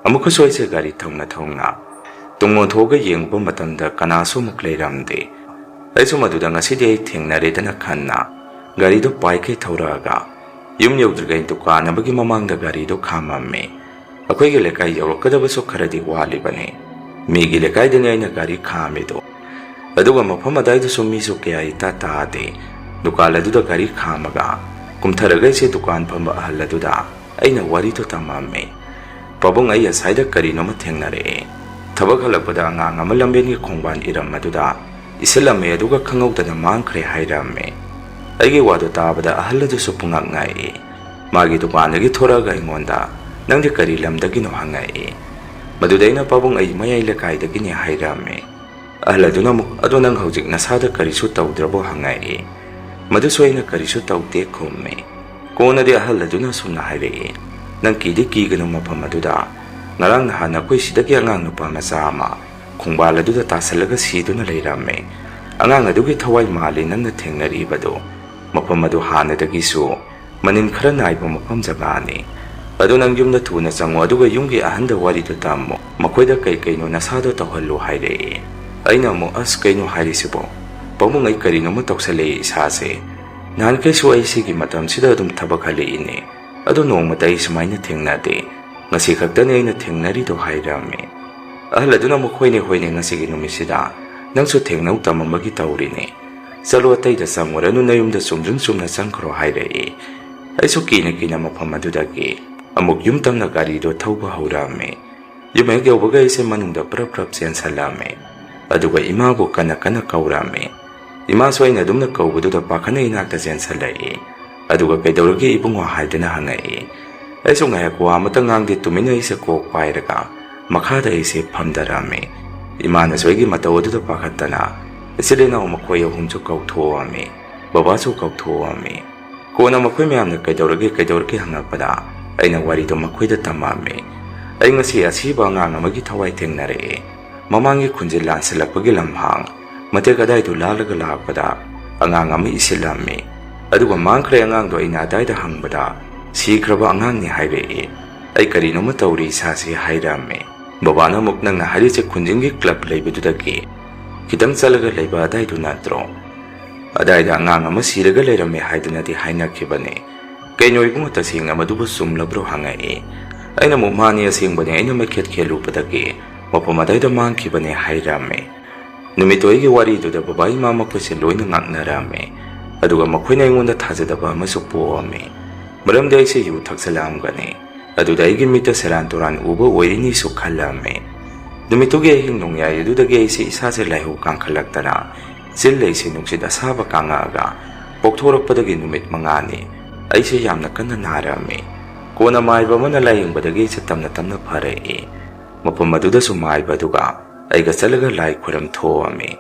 ꯑꯃꯨꯛꯀꯁꯨ ꯑꯩꯁꯦ ꯒꯥꯔꯤ ꯊꯧꯅ ꯊꯧꯅ ꯇꯨꯡ ꯑꯣꯟꯊꯣꯛꯑꯒ ꯌꯦꯡꯉꯨꯕ ꯃꯇꯝꯗ ꯀꯅꯥꯁꯨ ꯑꯃꯨꯛ ꯂꯩꯔꯝꯗꯦ꯫ ꯑꯩꯁꯨ ꯃꯗꯨꯗ ꯉꯁꯤꯗꯤ ꯑꯩ ꯊꯦꯡꯅꯔꯦꯗꯅ ꯈꯟꯅ ꯒꯥꯔꯤꯗꯨ ꯄꯥꯏꯈꯩ ꯊꯧꯔꯛꯑꯒ ꯌꯨꯝ ꯌꯧꯗ꯭ꯔꯤꯉꯩ ꯗꯨꯀꯥꯟ ꯑꯃꯒꯤ ꯃꯃꯥꯡꯗ ꯒꯥꯔꯤꯗꯨ ꯈꯥꯝꯃꯝꯃꯤ꯫ ꯑꯩꯈꯣꯏꯒꯤ ꯂꯩꯀꯥꯏ ꯌꯧꯔꯛꯀꯗꯕꯁꯨ ꯈꯔꯗꯤ ꯋꯥꯠꯂꯤꯕꯅꯤ꯫ ꯃꯤꯒꯤ ꯂꯩꯀꯥꯏꯗꯅꯤ ꯑꯩꯅ ꯒꯥꯔꯤ ꯈꯥꯝꯃꯤꯗꯣ꯫ ꯑꯗꯨꯒ ꯃꯐꯝ ꯑꯗꯥꯏꯗꯨꯁꯨ ꯃꯤꯁꯨ ꯀꯌꯥ ꯏꯇꯥ ꯇꯥꯗꯦ꯫ ꯗꯨꯀꯥꯟ ꯑꯗꯨꯗ ꯒꯥꯔꯤ ꯈꯥꯝꯃꯒ ꯀꯨꯝꯊꯔꯒ ꯑꯩꯁꯦ ꯗꯨꯀꯥꯟ ꯐꯝꯕ ꯑꯍꯜ ꯑꯗꯨꯗ ꯑꯩꯅ ꯋꯥꯔꯤꯗꯨ ꯇꯝꯃꯝꯃꯤ꯫ "ꯄꯥꯕꯨꯡ, ꯑꯩ ꯑꯁꯥꯏꯗ ꯀꯔꯤꯅꯣꯃ ꯊꯦꯡꯅꯔꯛꯑꯦ꯫ ꯊꯕꯛ ꯍꯜꯂꯛꯄꯗ ꯑꯉꯥꯡ ꯑꯃ ꯂꯝꯕꯦꯟꯒꯤ ꯈꯣꯡꯕꯥꯟ ꯏꯔꯝ ꯑꯗꯨꯗ ꯏꯁꯤꯜꯂꯝꯃꯦ, ꯑꯗꯨꯒ ꯈꯪꯍꯧꯗꯅ ꯃꯥꯡꯈ꯭ꯔꯦ" ꯍꯥꯏꯔꯝꯃꯤ꯫ ꯑꯩꯒꯤ ꯋꯥꯗꯨ ꯇꯥꯕꯗ ꯑꯍꯜ ꯑꯗꯨꯁꯨ ꯄꯨꯡꯉꯛ ꯉꯛꯏ꯫ ꯃꯥꯒꯤ ꯗꯨꯀꯥꯟꯗꯒꯤ ꯊꯣꯔꯛꯑꯒ ꯑꯩꯉꯣꯟꯗ, "ꯅꯪꯗꯤ ꯀꯔꯤ ꯂꯝꯗꯒꯤꯅꯣ?" ꯍꯪꯉꯛꯏ꯫ ꯃꯗꯨꯗ ꯑꯩꯅ, "ꯄꯥꯕꯨꯡ, ꯑꯩ ꯃꯌꯥꯏ ꯂꯩꯀꯥꯏꯗꯒꯤꯅꯤ" ꯍꯥꯏꯔꯝꯃꯤ꯫ ꯑꯍꯜ ꯑꯗꯨꯅ ꯑꯃꯨꯛ, "ꯑꯗꯣ ꯅꯪ ꯍꯧꯖꯤꯛ ꯅꯁꯥꯗ ꯀꯔꯤꯁꯨ ꯇꯧꯗ꯭ꯔꯕꯣ?" ꯍꯪꯉꯛꯏ꯫ ꯃꯗꯨꯁꯨ ꯑꯩꯅ, "ꯀꯔꯤꯁꯨ ꯇꯧꯗꯦ" ꯈꯨꯝꯃꯤ꯫ ꯀꯣꯟꯅꯗꯤ ꯑꯍꯜ ꯑꯗꯨꯅ ꯑꯁꯨꯝꯅ ꯍꯥꯏꯔꯛꯏ, "ꯅꯪ ꯀꯤꯗꯤ ꯀꯤꯒꯅꯨ, ꯃꯐꯝ ꯑꯗꯨꯗ ꯉꯔꯥꯡ ꯅꯍꯥꯟ ꯑꯩꯈꯣꯏ ꯁꯤꯗꯒꯤ ꯑꯉꯥꯡ ꯅꯨꯄꯥ ꯃꯆꯥ ꯑꯃ ꯈꯣꯡꯕꯥꯜ ꯑꯗꯨꯗ ꯇꯥꯁꯜꯂꯒ ꯁꯤꯗꯨꯅ ꯂꯩꯔꯝꯃꯦ꯫ ꯑꯉꯥꯡ ꯑꯗꯨꯒꯤ ꯊꯋꯥꯏ ꯃꯥꯜꯂꯤ ꯅꯪꯅ ꯊꯦꯡꯅꯔꯤꯕꯗꯨ꯫ ꯃꯐꯝ ꯑꯗꯨ ꯍꯥꯟꯅꯗꯒꯤꯁꯨ ꯃꯅꯤꯟ ꯈꯔ ꯅꯥꯏꯕ ꯃꯐꯝ ꯖꯒꯥꯅꯤ꯫ ꯑꯗꯨ ꯅꯪ ꯌꯨꯝꯗ ꯊꯨꯅ ꯆꯪꯉꯨ, ꯑꯗꯨꯒ ꯌꯨꯝꯒꯤ ꯑꯍꯟꯗ ꯋꯥꯔꯤꯗꯨ ꯇꯝꯃꯨ꯫ ꯃꯈꯣꯏꯗ ꯀꯩ ꯀꯩꯅꯣ ꯅꯁꯥꯗꯣ ꯇꯧꯍꯜꯂꯨ" ꯍꯥꯏꯔꯛꯏ꯫ ꯑꯩꯅ ꯑꯃꯨꯛ, "ꯑꯁ, ꯀꯩꯅꯣ ꯍꯥꯏꯔꯤꯁꯤꯕꯣ? ꯄꯥꯕꯨꯡ, ꯑꯩ ꯀꯔꯤꯅꯣꯃ ꯇꯧꯁꯜꯂꯛꯏ ꯏꯁꯥꯁꯦ꯫ ꯅꯍꯥꯟꯈꯩꯁꯨ ꯑꯩ ꯁꯤꯒꯤ ꯃꯇꯝꯁꯤꯗ ꯑꯗꯨꯝ ꯊꯕꯛ ꯍꯜꯂꯛꯏꯅꯦ꯫ ꯑꯗꯣ ꯅꯣꯡꯃꯇ ꯑꯩ ꯁꯨꯃꯥꯏꯅ ꯊꯦꯡꯅꯗꯦ꯫ ꯉꯁꯤ ꯈꯛꯇꯅꯦ ꯑꯩꯅ ꯊꯦꯡꯅꯔꯤꯗꯣ" ꯍꯥꯏꯔꯝꯃꯤ꯫ ꯑꯍꯜ ꯑꯗꯨꯅ ꯑꯃꯨꯛ, "ꯍꯣꯏꯅꯦ, ꯍꯣꯏꯅꯦ, ꯉꯁꯤꯒꯤ ꯅꯨꯃꯤꯠꯁꯤꯗ ꯅꯪꯁꯨ ꯊꯦꯡꯅꯧ ꯇꯝꯃꯝꯕꯒꯤ ꯇꯧꯔꯤꯅꯦ꯫ ꯆꯠꯂꯣ, ꯑꯇꯩꯗ ꯆꯪꯉꯨꯔꯅꯨ, ꯅꯌꯨꯝꯗ ꯆꯨꯝꯗ꯭ꯔꯤꯡ ꯆꯨꯝꯅ ꯆꯪꯈ꯭ꯔꯣ" ꯍꯥꯏꯔꯛꯏ꯫ ꯑꯩꯁꯨ ꯀꯤꯅ ꯀꯤꯅ ꯃꯐꯝ ꯑꯗꯨꯗꯒꯤ ꯑꯃꯨꯛ ꯌꯨꯝ ꯇꯝꯅ ꯒꯥꯔꯤꯗꯣ ꯊꯧꯕ ꯍꯧꯔꯛꯑꯝꯃꯤ꯫ ꯌꯨꯝ ꯍꯦꯛ ꯌꯧꯕꯒ ꯑꯩꯁꯦ ꯃꯅꯨꯡꯗ ꯄ꯭ꯔꯞ ꯄ꯭ꯔꯞ ꯆꯦꯟꯁꯜꯂꯛꯑꯝꯃꯤ꯫ ꯑꯗꯨꯒ ꯏꯃꯥꯕꯨ ꯀꯟꯅ ꯀꯟꯅ ꯀꯧꯔꯛꯑꯝꯃꯤ꯫ ꯏꯃꯥꯁꯨ ꯑꯩꯅ ꯑꯗꯨꯝꯅ ꯀꯧꯕꯗꯨꯗ ꯄꯥꯈꯠꯅ ꯏꯅꯥꯛꯇ ꯆꯦꯟꯁꯜꯂꯛꯏ꯫ ꯑꯗꯨꯒ "ꯀꯩꯗꯧꯔꯒꯦ ꯏꯕꯨꯡꯉꯣ?" ꯍꯥꯏꯗꯨꯅ ꯍꯪꯉꯛꯏ꯫ ꯑꯩꯁꯨ ꯉꯥꯏꯍꯥꯛ ꯋꯥ ꯑꯃꯇ ꯉꯥꯡꯗꯦ, ꯇꯨꯃꯤꯟꯅ ꯑꯩꯁꯦ ꯀꯣꯛ ꯄꯥꯏꯔꯒ ꯃꯈꯥꯗ ꯑꯩꯁꯦ ꯐꯝꯊꯔꯝꯃꯤ꯫ ꯏꯃꯥꯅꯁꯨ ꯑꯩꯒꯤ ꯃꯇꯧ ꯑꯗꯨꯗ ꯄꯥꯈꯠꯇꯅ, ꯏꯆꯤꯜ ꯏꯅꯥꯎ ꯃꯈꯣꯏ ꯑꯍꯨꯝꯁꯨ ꯀꯧꯊꯣꯛꯑꯝꯃꯤ, ꯕꯕꯥꯁꯨ ꯀꯧꯊꯣꯛꯑꯝꯃꯤ꯫ ꯀꯣꯟꯅ ꯃꯈꯣꯏ ꯃꯌꯥꯝꯅ "ꯀꯩꯗꯧꯔꯒꯦ, ꯀꯩꯗꯧꯔꯒꯦ?" ꯍꯪꯉꯛꯄꯗ ꯑꯩꯅ ꯋꯥꯔꯤꯗꯣ ꯃꯈꯣꯏꯗ ꯇꯝꯃꯝꯃꯤ꯫ "ꯑꯩ ꯉꯁꯤ ꯑꯁꯤꯕ ꯑꯉꯥꯡ ꯑꯃꯒꯤ ꯊꯋꯥꯏ ꯊꯦꯡꯅꯔꯛꯑꯦ꯫ ꯃꯃꯥꯡꯒꯤ ꯈꯨꯟꯖꯤꯜ ꯂꯥꯟꯁꯤꯜꯂꯛꯄꯒꯤ ꯂꯝꯍꯥꯡ ꯃꯇꯦꯛ ꯑꯗꯥꯏꯗꯨ ꯂꯥꯜꯂꯒ ꯂꯥꯛꯄꯗ ꯑꯉꯥꯡ ꯑꯃ ꯏꯁꯤꯜꯂꯝꯃꯤ꯫ ꯑꯗꯨꯒ ꯃꯥꯡꯈ꯭ꯔꯦ ꯑꯉꯥꯡꯗꯣ꯫ ꯑꯩꯅ ꯑꯗꯥꯏꯗ ꯍꯪꯕꯗ ꯁꯤꯈ꯭ꯔꯕ ꯑꯉꯥꯡꯅꯤ ꯍꯥꯏꯔꯛꯏ꯫ ꯑꯩ ꯀꯔꯤꯅꯣꯃ ꯇꯧꯔꯤ ꯏꯁꯥꯁꯤ" ꯍꯥꯏꯔꯝꯃꯤ꯫ ꯕꯕꯥꯅ ꯑꯃꯨꯛ, "ꯅꯪꯅ ꯍꯥꯏꯔꯤꯁꯦ ꯈꯨꯟꯖꯤꯡꯒꯤ ꯀ꯭ꯂꯕ ꯂꯩꯕꯗꯨꯗꯒꯤ ꯈꯤꯇꯪ ꯆꯠꯂꯒ ꯂꯩꯕ ꯑꯗꯥꯏꯗꯨ ꯅꯠꯇ꯭ꯔꯣ? ꯑꯗꯥꯏꯗ ꯑꯉꯥꯡ ꯑꯃ ꯁꯤꯔꯒ ꯂꯩꯔꯝꯃꯦ ꯍꯥꯏꯗꯨꯅꯗꯤ ꯍꯥꯏꯅꯈꯤꯕꯅꯤ꯫ ꯀꯩꯅꯣ ꯏꯕꯨꯡꯉꯣ, ꯇꯁꯦꯡꯅ ꯃꯗꯨꯕꯨ ꯆꯨꯝꯂꯕ꯭ꯔꯣ?" ꯍꯪꯉꯛꯏ꯫ ꯑꯩꯅ ꯑꯃꯨꯛ, "ꯃꯥꯅꯤ, ꯑꯁꯦꯡꯕꯅꯤ, ꯑꯩꯅ ꯃꯩꯈꯦꯠ ꯈꯦꯠꯂꯨꯕꯗꯒꯤ ꯃꯐꯝ ꯑꯗꯥꯏꯗ ꯃꯥꯡꯈꯤꯕꯅꯦ" ꯍꯥꯏꯔꯝꯃꯤ꯫ ꯅꯨꯃꯤꯠꯇꯣ ꯑꯩꯒꯤ ꯋꯥꯔꯤꯗꯨꯗ ꯕꯕꯥ ꯏꯃꯥ ꯃꯈꯣꯏꯁꯦ ꯂꯣꯏꯅ ꯉꯛꯅꯔꯝꯃꯤ꯫ ꯑꯗꯨꯒ ꯃꯈꯣꯏꯅ ꯑꯩꯉꯣꯟꯗ ꯊꯥꯖꯗꯕ ꯑꯃꯁꯨ ꯄꯣꯛꯑꯝꯃꯤ꯫ ꯃꯔꯝꯗꯤ ꯑꯩꯁꯦ ꯌꯨ ꯊꯛꯆꯜꯂꯛꯑꯝꯒꯅꯤ꯫ ꯑꯗꯨꯗ ꯑꯩꯒꯤ ꯃꯤꯠꯇ ꯁꯦꯔꯥꯟ ꯇꯨꯔꯥꯟ ꯎꯕ ꯑꯣꯏꯔꯤꯅꯤꯁꯨ ꯈꯜꯂꯝꯃꯤ꯫ ꯅꯨꯃꯤꯠꯇꯨꯒꯤ ꯑꯍꯤꯡ ꯅꯣꯡꯌꯥꯏ ꯑꯗꯨꯗꯒꯤ ꯑꯩꯁꯦ ꯏꯁꯥꯁꯦ ꯂꯥꯏꯍꯧ ꯀꯥꯡꯈꯠꯂꯛꯇꯅ ꯆꯤꯜ ꯂꯩꯁꯦ ꯅꯨꯡꯁꯤꯠ ꯑꯁꯥꯕ ꯀꯥꯡꯉꯛꯑꯒ ꯄꯣꯛꯊꯣꯔꯛꯄꯗꯒꯤ ꯅꯨꯃꯤꯠ ꯃꯉꯥꯅꯤ ꯑꯩꯁꯦ ꯌꯥꯝꯅ ꯀꯟꯅ ꯅꯥꯔꯛꯑꯝꯃꯤ꯫ ꯀꯣꯟꯅ ꯃꯥꯏꯕ ꯑꯃꯅ ꯂꯥꯌꯦꯡꯕꯗꯒꯤ ꯑꯩꯁꯦ ꯇꯞꯅ ꯇꯞꯅ ꯐꯔꯛꯏ꯫ ꯃꯐꯝ ꯑꯗꯨꯗꯁꯨ ꯃꯥꯏꯕ ꯑꯗꯨꯒ ꯑꯩꯒ ꯆꯠꯂꯒ ꯂꯥꯏ ꯈꯨꯔꯝ ꯊꯣꯛꯑꯝꯃꯤ꯫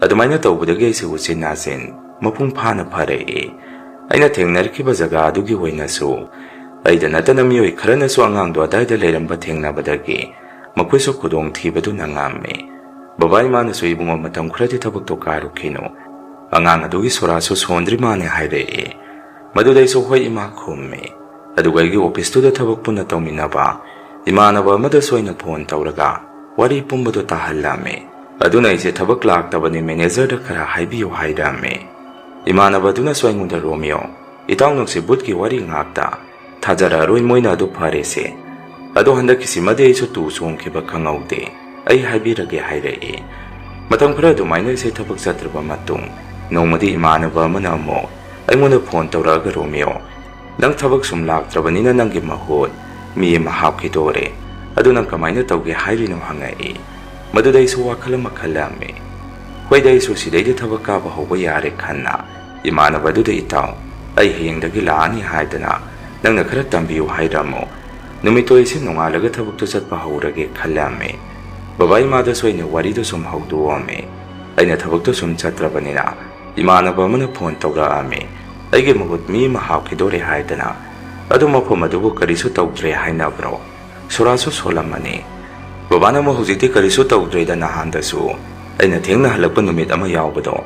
ꯑꯗꯨꯃꯥꯏꯅ ꯇꯧꯕꯗꯒꯤ ꯑꯩꯁꯦ ꯎꯆꯤꯟ ꯅꯥꯆꯤꯟ ꯃꯄꯨꯡ ꯐꯥꯅ ꯐꯔꯛꯏ꯫ ꯑꯩꯅ ꯊꯦꯡꯅꯔꯛꯈꯤꯕ ꯖꯒꯥ ꯑꯗꯨꯒꯤ ꯑꯣꯏꯅꯁꯨ ꯑꯩꯗ ꯅꯠꯇꯅ ꯃꯤꯑꯣꯏ ꯈꯔꯅꯁꯨ ꯑꯉꯥꯡꯗꯣ ꯑꯗꯥꯏꯗ ꯂꯩꯔꯝꯕ ꯊꯦꯡꯅꯕꯗꯒꯤ ꯃꯈꯣꯏꯁꯨ ꯈꯨꯗꯣꯡꯊꯤꯕꯗꯨ ꯅꯪꯉꯝꯃꯤ꯫ ꯕꯕꯥ ꯏꯃꯥꯅꯁꯨ "ꯏꯕꯨꯡꯉꯣ, ꯃꯇꯝ ꯈꯔꯗꯤ ꯊꯕꯛꯇꯣ ꯀꯥꯔꯨꯈꯤꯅꯨ, ꯑꯉꯥꯡ ꯑꯗꯨꯒꯤ ꯁꯣꯔꯥꯁꯨ ꯁꯣꯟꯗ꯭ꯔꯤ ꯃꯥꯅꯦ" ꯍꯥꯏꯔꯛꯏ꯫ ꯃꯗꯨꯗ ꯑꯩꯁꯨ "ꯍꯣꯏ ꯏꯃꯥ" ꯈꯨꯝꯃꯤ꯫ ꯑꯗꯨꯒ ꯑꯩꯒꯤ ꯑꯣꯐꯤꯁꯇꯨꯗ ꯊꯕꯛ ꯄꯨꯟꯅ ꯇꯧꯃꯤꯟꯅꯕ ꯏꯃꯥꯟꯅꯕ ꯑꯃꯗꯁꯨ ꯑꯩꯅ ꯐꯣꯟ ꯇꯧꯔꯒ ꯋꯥꯔꯤ ꯄꯨꯝꯕꯗꯣ ꯇꯥꯍꯜꯂꯝꯃꯤ꯫ ꯑꯗꯨꯅ ꯑꯩꯁꯦ ꯊꯕꯛ ꯂꯥꯛꯇꯕꯅꯤ, ꯃꯦꯅꯦꯖꯔꯗ ꯈꯔ ꯍꯥꯏꯕꯤꯌꯨ ꯍꯥꯏꯔꯝꯃꯤ꯫ ꯏꯃꯥꯟꯅꯕ ꯑꯗꯨꯅꯁꯨ ꯑꯩꯉꯣꯟꯗ "ꯔꯣꯃꯤꯌꯣ, ꯏꯇꯥꯎ ꯅꯪꯁꯦ ꯚꯨꯠꯀꯤ ꯋꯥꯔꯤ ꯉꯥꯛꯇ, ꯊꯥꯖꯔꯛꯑꯔꯣꯏ ꯃꯣꯏꯅ, ꯑꯗꯨ ꯐꯔꯦꯁꯦ꯫ ꯑꯗꯣ ꯍꯟꯗꯛꯀꯤꯁꯤꯃꯗꯤ ꯑꯩꯁꯨ ꯇꯨ ꯆꯣꯡꯈꯤꯕ ꯈꯪꯍꯧꯗꯦ, ꯑꯩ ꯍꯥꯏꯕꯤꯔꯒꯦ" ꯍꯥꯏꯔꯛꯏ꯫ ꯃꯇꯝ ꯈꯔ ꯑꯗꯨꯃꯥꯏꯅ ꯑꯩꯁꯦ ꯊꯕꯛ ꯆꯠꯇ꯭ꯔꯕ ꯃꯇꯨꯡ, ꯅꯣꯡꯃꯗꯤ ꯏꯃꯥꯟꯅꯕ ꯑꯃꯅ ꯑꯃꯨꯛ ꯑꯩꯉꯣꯟꯗ ꯐꯣꯟ ꯇꯧꯔꯛꯑꯒ "ꯔꯣꯃꯤꯌꯣ, ꯅꯪ ꯊꯕꯛ ꯁꯨꯝ ꯂꯥꯛꯇ꯭ꯔꯕꯅꯤꯅ ꯅꯪꯒꯤ ꯃꯍꯨꯠ ꯃꯤ ꯑꯃ ꯍꯥꯞꯈꯤꯗꯣꯔꯦ, ꯑꯗꯨ ꯅꯪ ꯀꯃꯥꯏꯅ ꯇꯧꯒꯦ ꯍꯥꯏꯔꯤꯅꯣ?" ꯍꯪꯉꯛꯏ꯫ ꯃꯗꯨꯗ ꯑꯩꯁꯨ ꯋꯥꯈꯜ ꯑꯃ ꯈꯜꯂꯝꯃꯤ꯫ "ꯍꯣꯏꯗ, ꯑꯩꯁꯨ ꯁꯤꯗꯩꯗ ꯊꯕꯛ ꯀꯥꯕ ꯍꯧꯕ ꯌꯥꯔꯦ" ꯈꯟꯅ ꯏꯃꯥꯟꯅꯕ ꯑꯗꯨꯗ "ꯏꯇꯥꯎ, ꯑꯩ ꯍꯌꯦꯡꯗꯒꯤ ꯂꯥꯛꯑꯅꯤ ꯍꯥꯏꯗꯅ ꯅꯪꯅ ꯈꯔ ꯇꯝꯕꯤꯌꯨ ꯍꯥꯏꯔꯝꯃꯣ, ꯅꯨꯃꯤꯠꯇꯣ ꯑꯩꯁꯦ ꯅꯣꯡꯉꯥꯜꯂꯒ ꯊꯕꯛꯇꯣ ꯆꯠꯄ ꯍꯧꯔꯒꯦ" ꯈꯜꯂꯝꯃꯤ꯫ ꯕꯕꯥ ꯏꯃꯥꯗꯁꯨ ꯑꯩꯅ ꯋꯥꯔꯤꯗꯣ ꯁꯨꯝ ꯍꯧꯗꯣꯛꯑꯝꯃꯤ꯫ ꯑꯩꯅ ꯊꯕꯛꯇꯣ ꯁꯨꯝ ꯆꯠꯇ꯭ꯔꯕꯅꯤꯅ ꯏꯃꯥꯟꯅꯕ ꯑꯃꯅ ꯐꯣꯟ ꯇꯧꯔꯛꯑꯝꯃꯤ, ꯑꯩꯒꯤ ꯃꯍꯨꯠ ꯃꯤ ꯑꯃ ꯍꯥꯞꯈꯤꯗꯣꯔꯦ ꯍꯥꯏꯗꯅ꯫ "ꯑꯗꯨ ꯃꯐꯝ ꯑꯗꯨꯕꯨ ꯀꯔꯤꯁꯨ ꯇꯧꯗ꯭ꯔꯦ ꯍꯥꯏꯅꯕ꯭ꯔꯣ? ꯁꯣꯔꯥꯁꯨ ꯁꯣꯜꯂꯝꯃꯅꯤ?" ꯕꯕꯥꯅ ꯑꯃꯨꯛ "ꯍꯧꯖꯤꯛꯇꯤ ꯀꯔꯤꯁꯨ ꯇꯧꯗ꯭ꯔꯦꯗ, ꯅꯍꯥꯟꯗꯁꯨ ꯑꯩꯅ ꯊꯦꯡꯅ ꯍꯜꯂꯛꯄ ꯅꯨꯃꯤꯠ ꯑꯃ ꯌꯥꯎꯕꯗꯣ,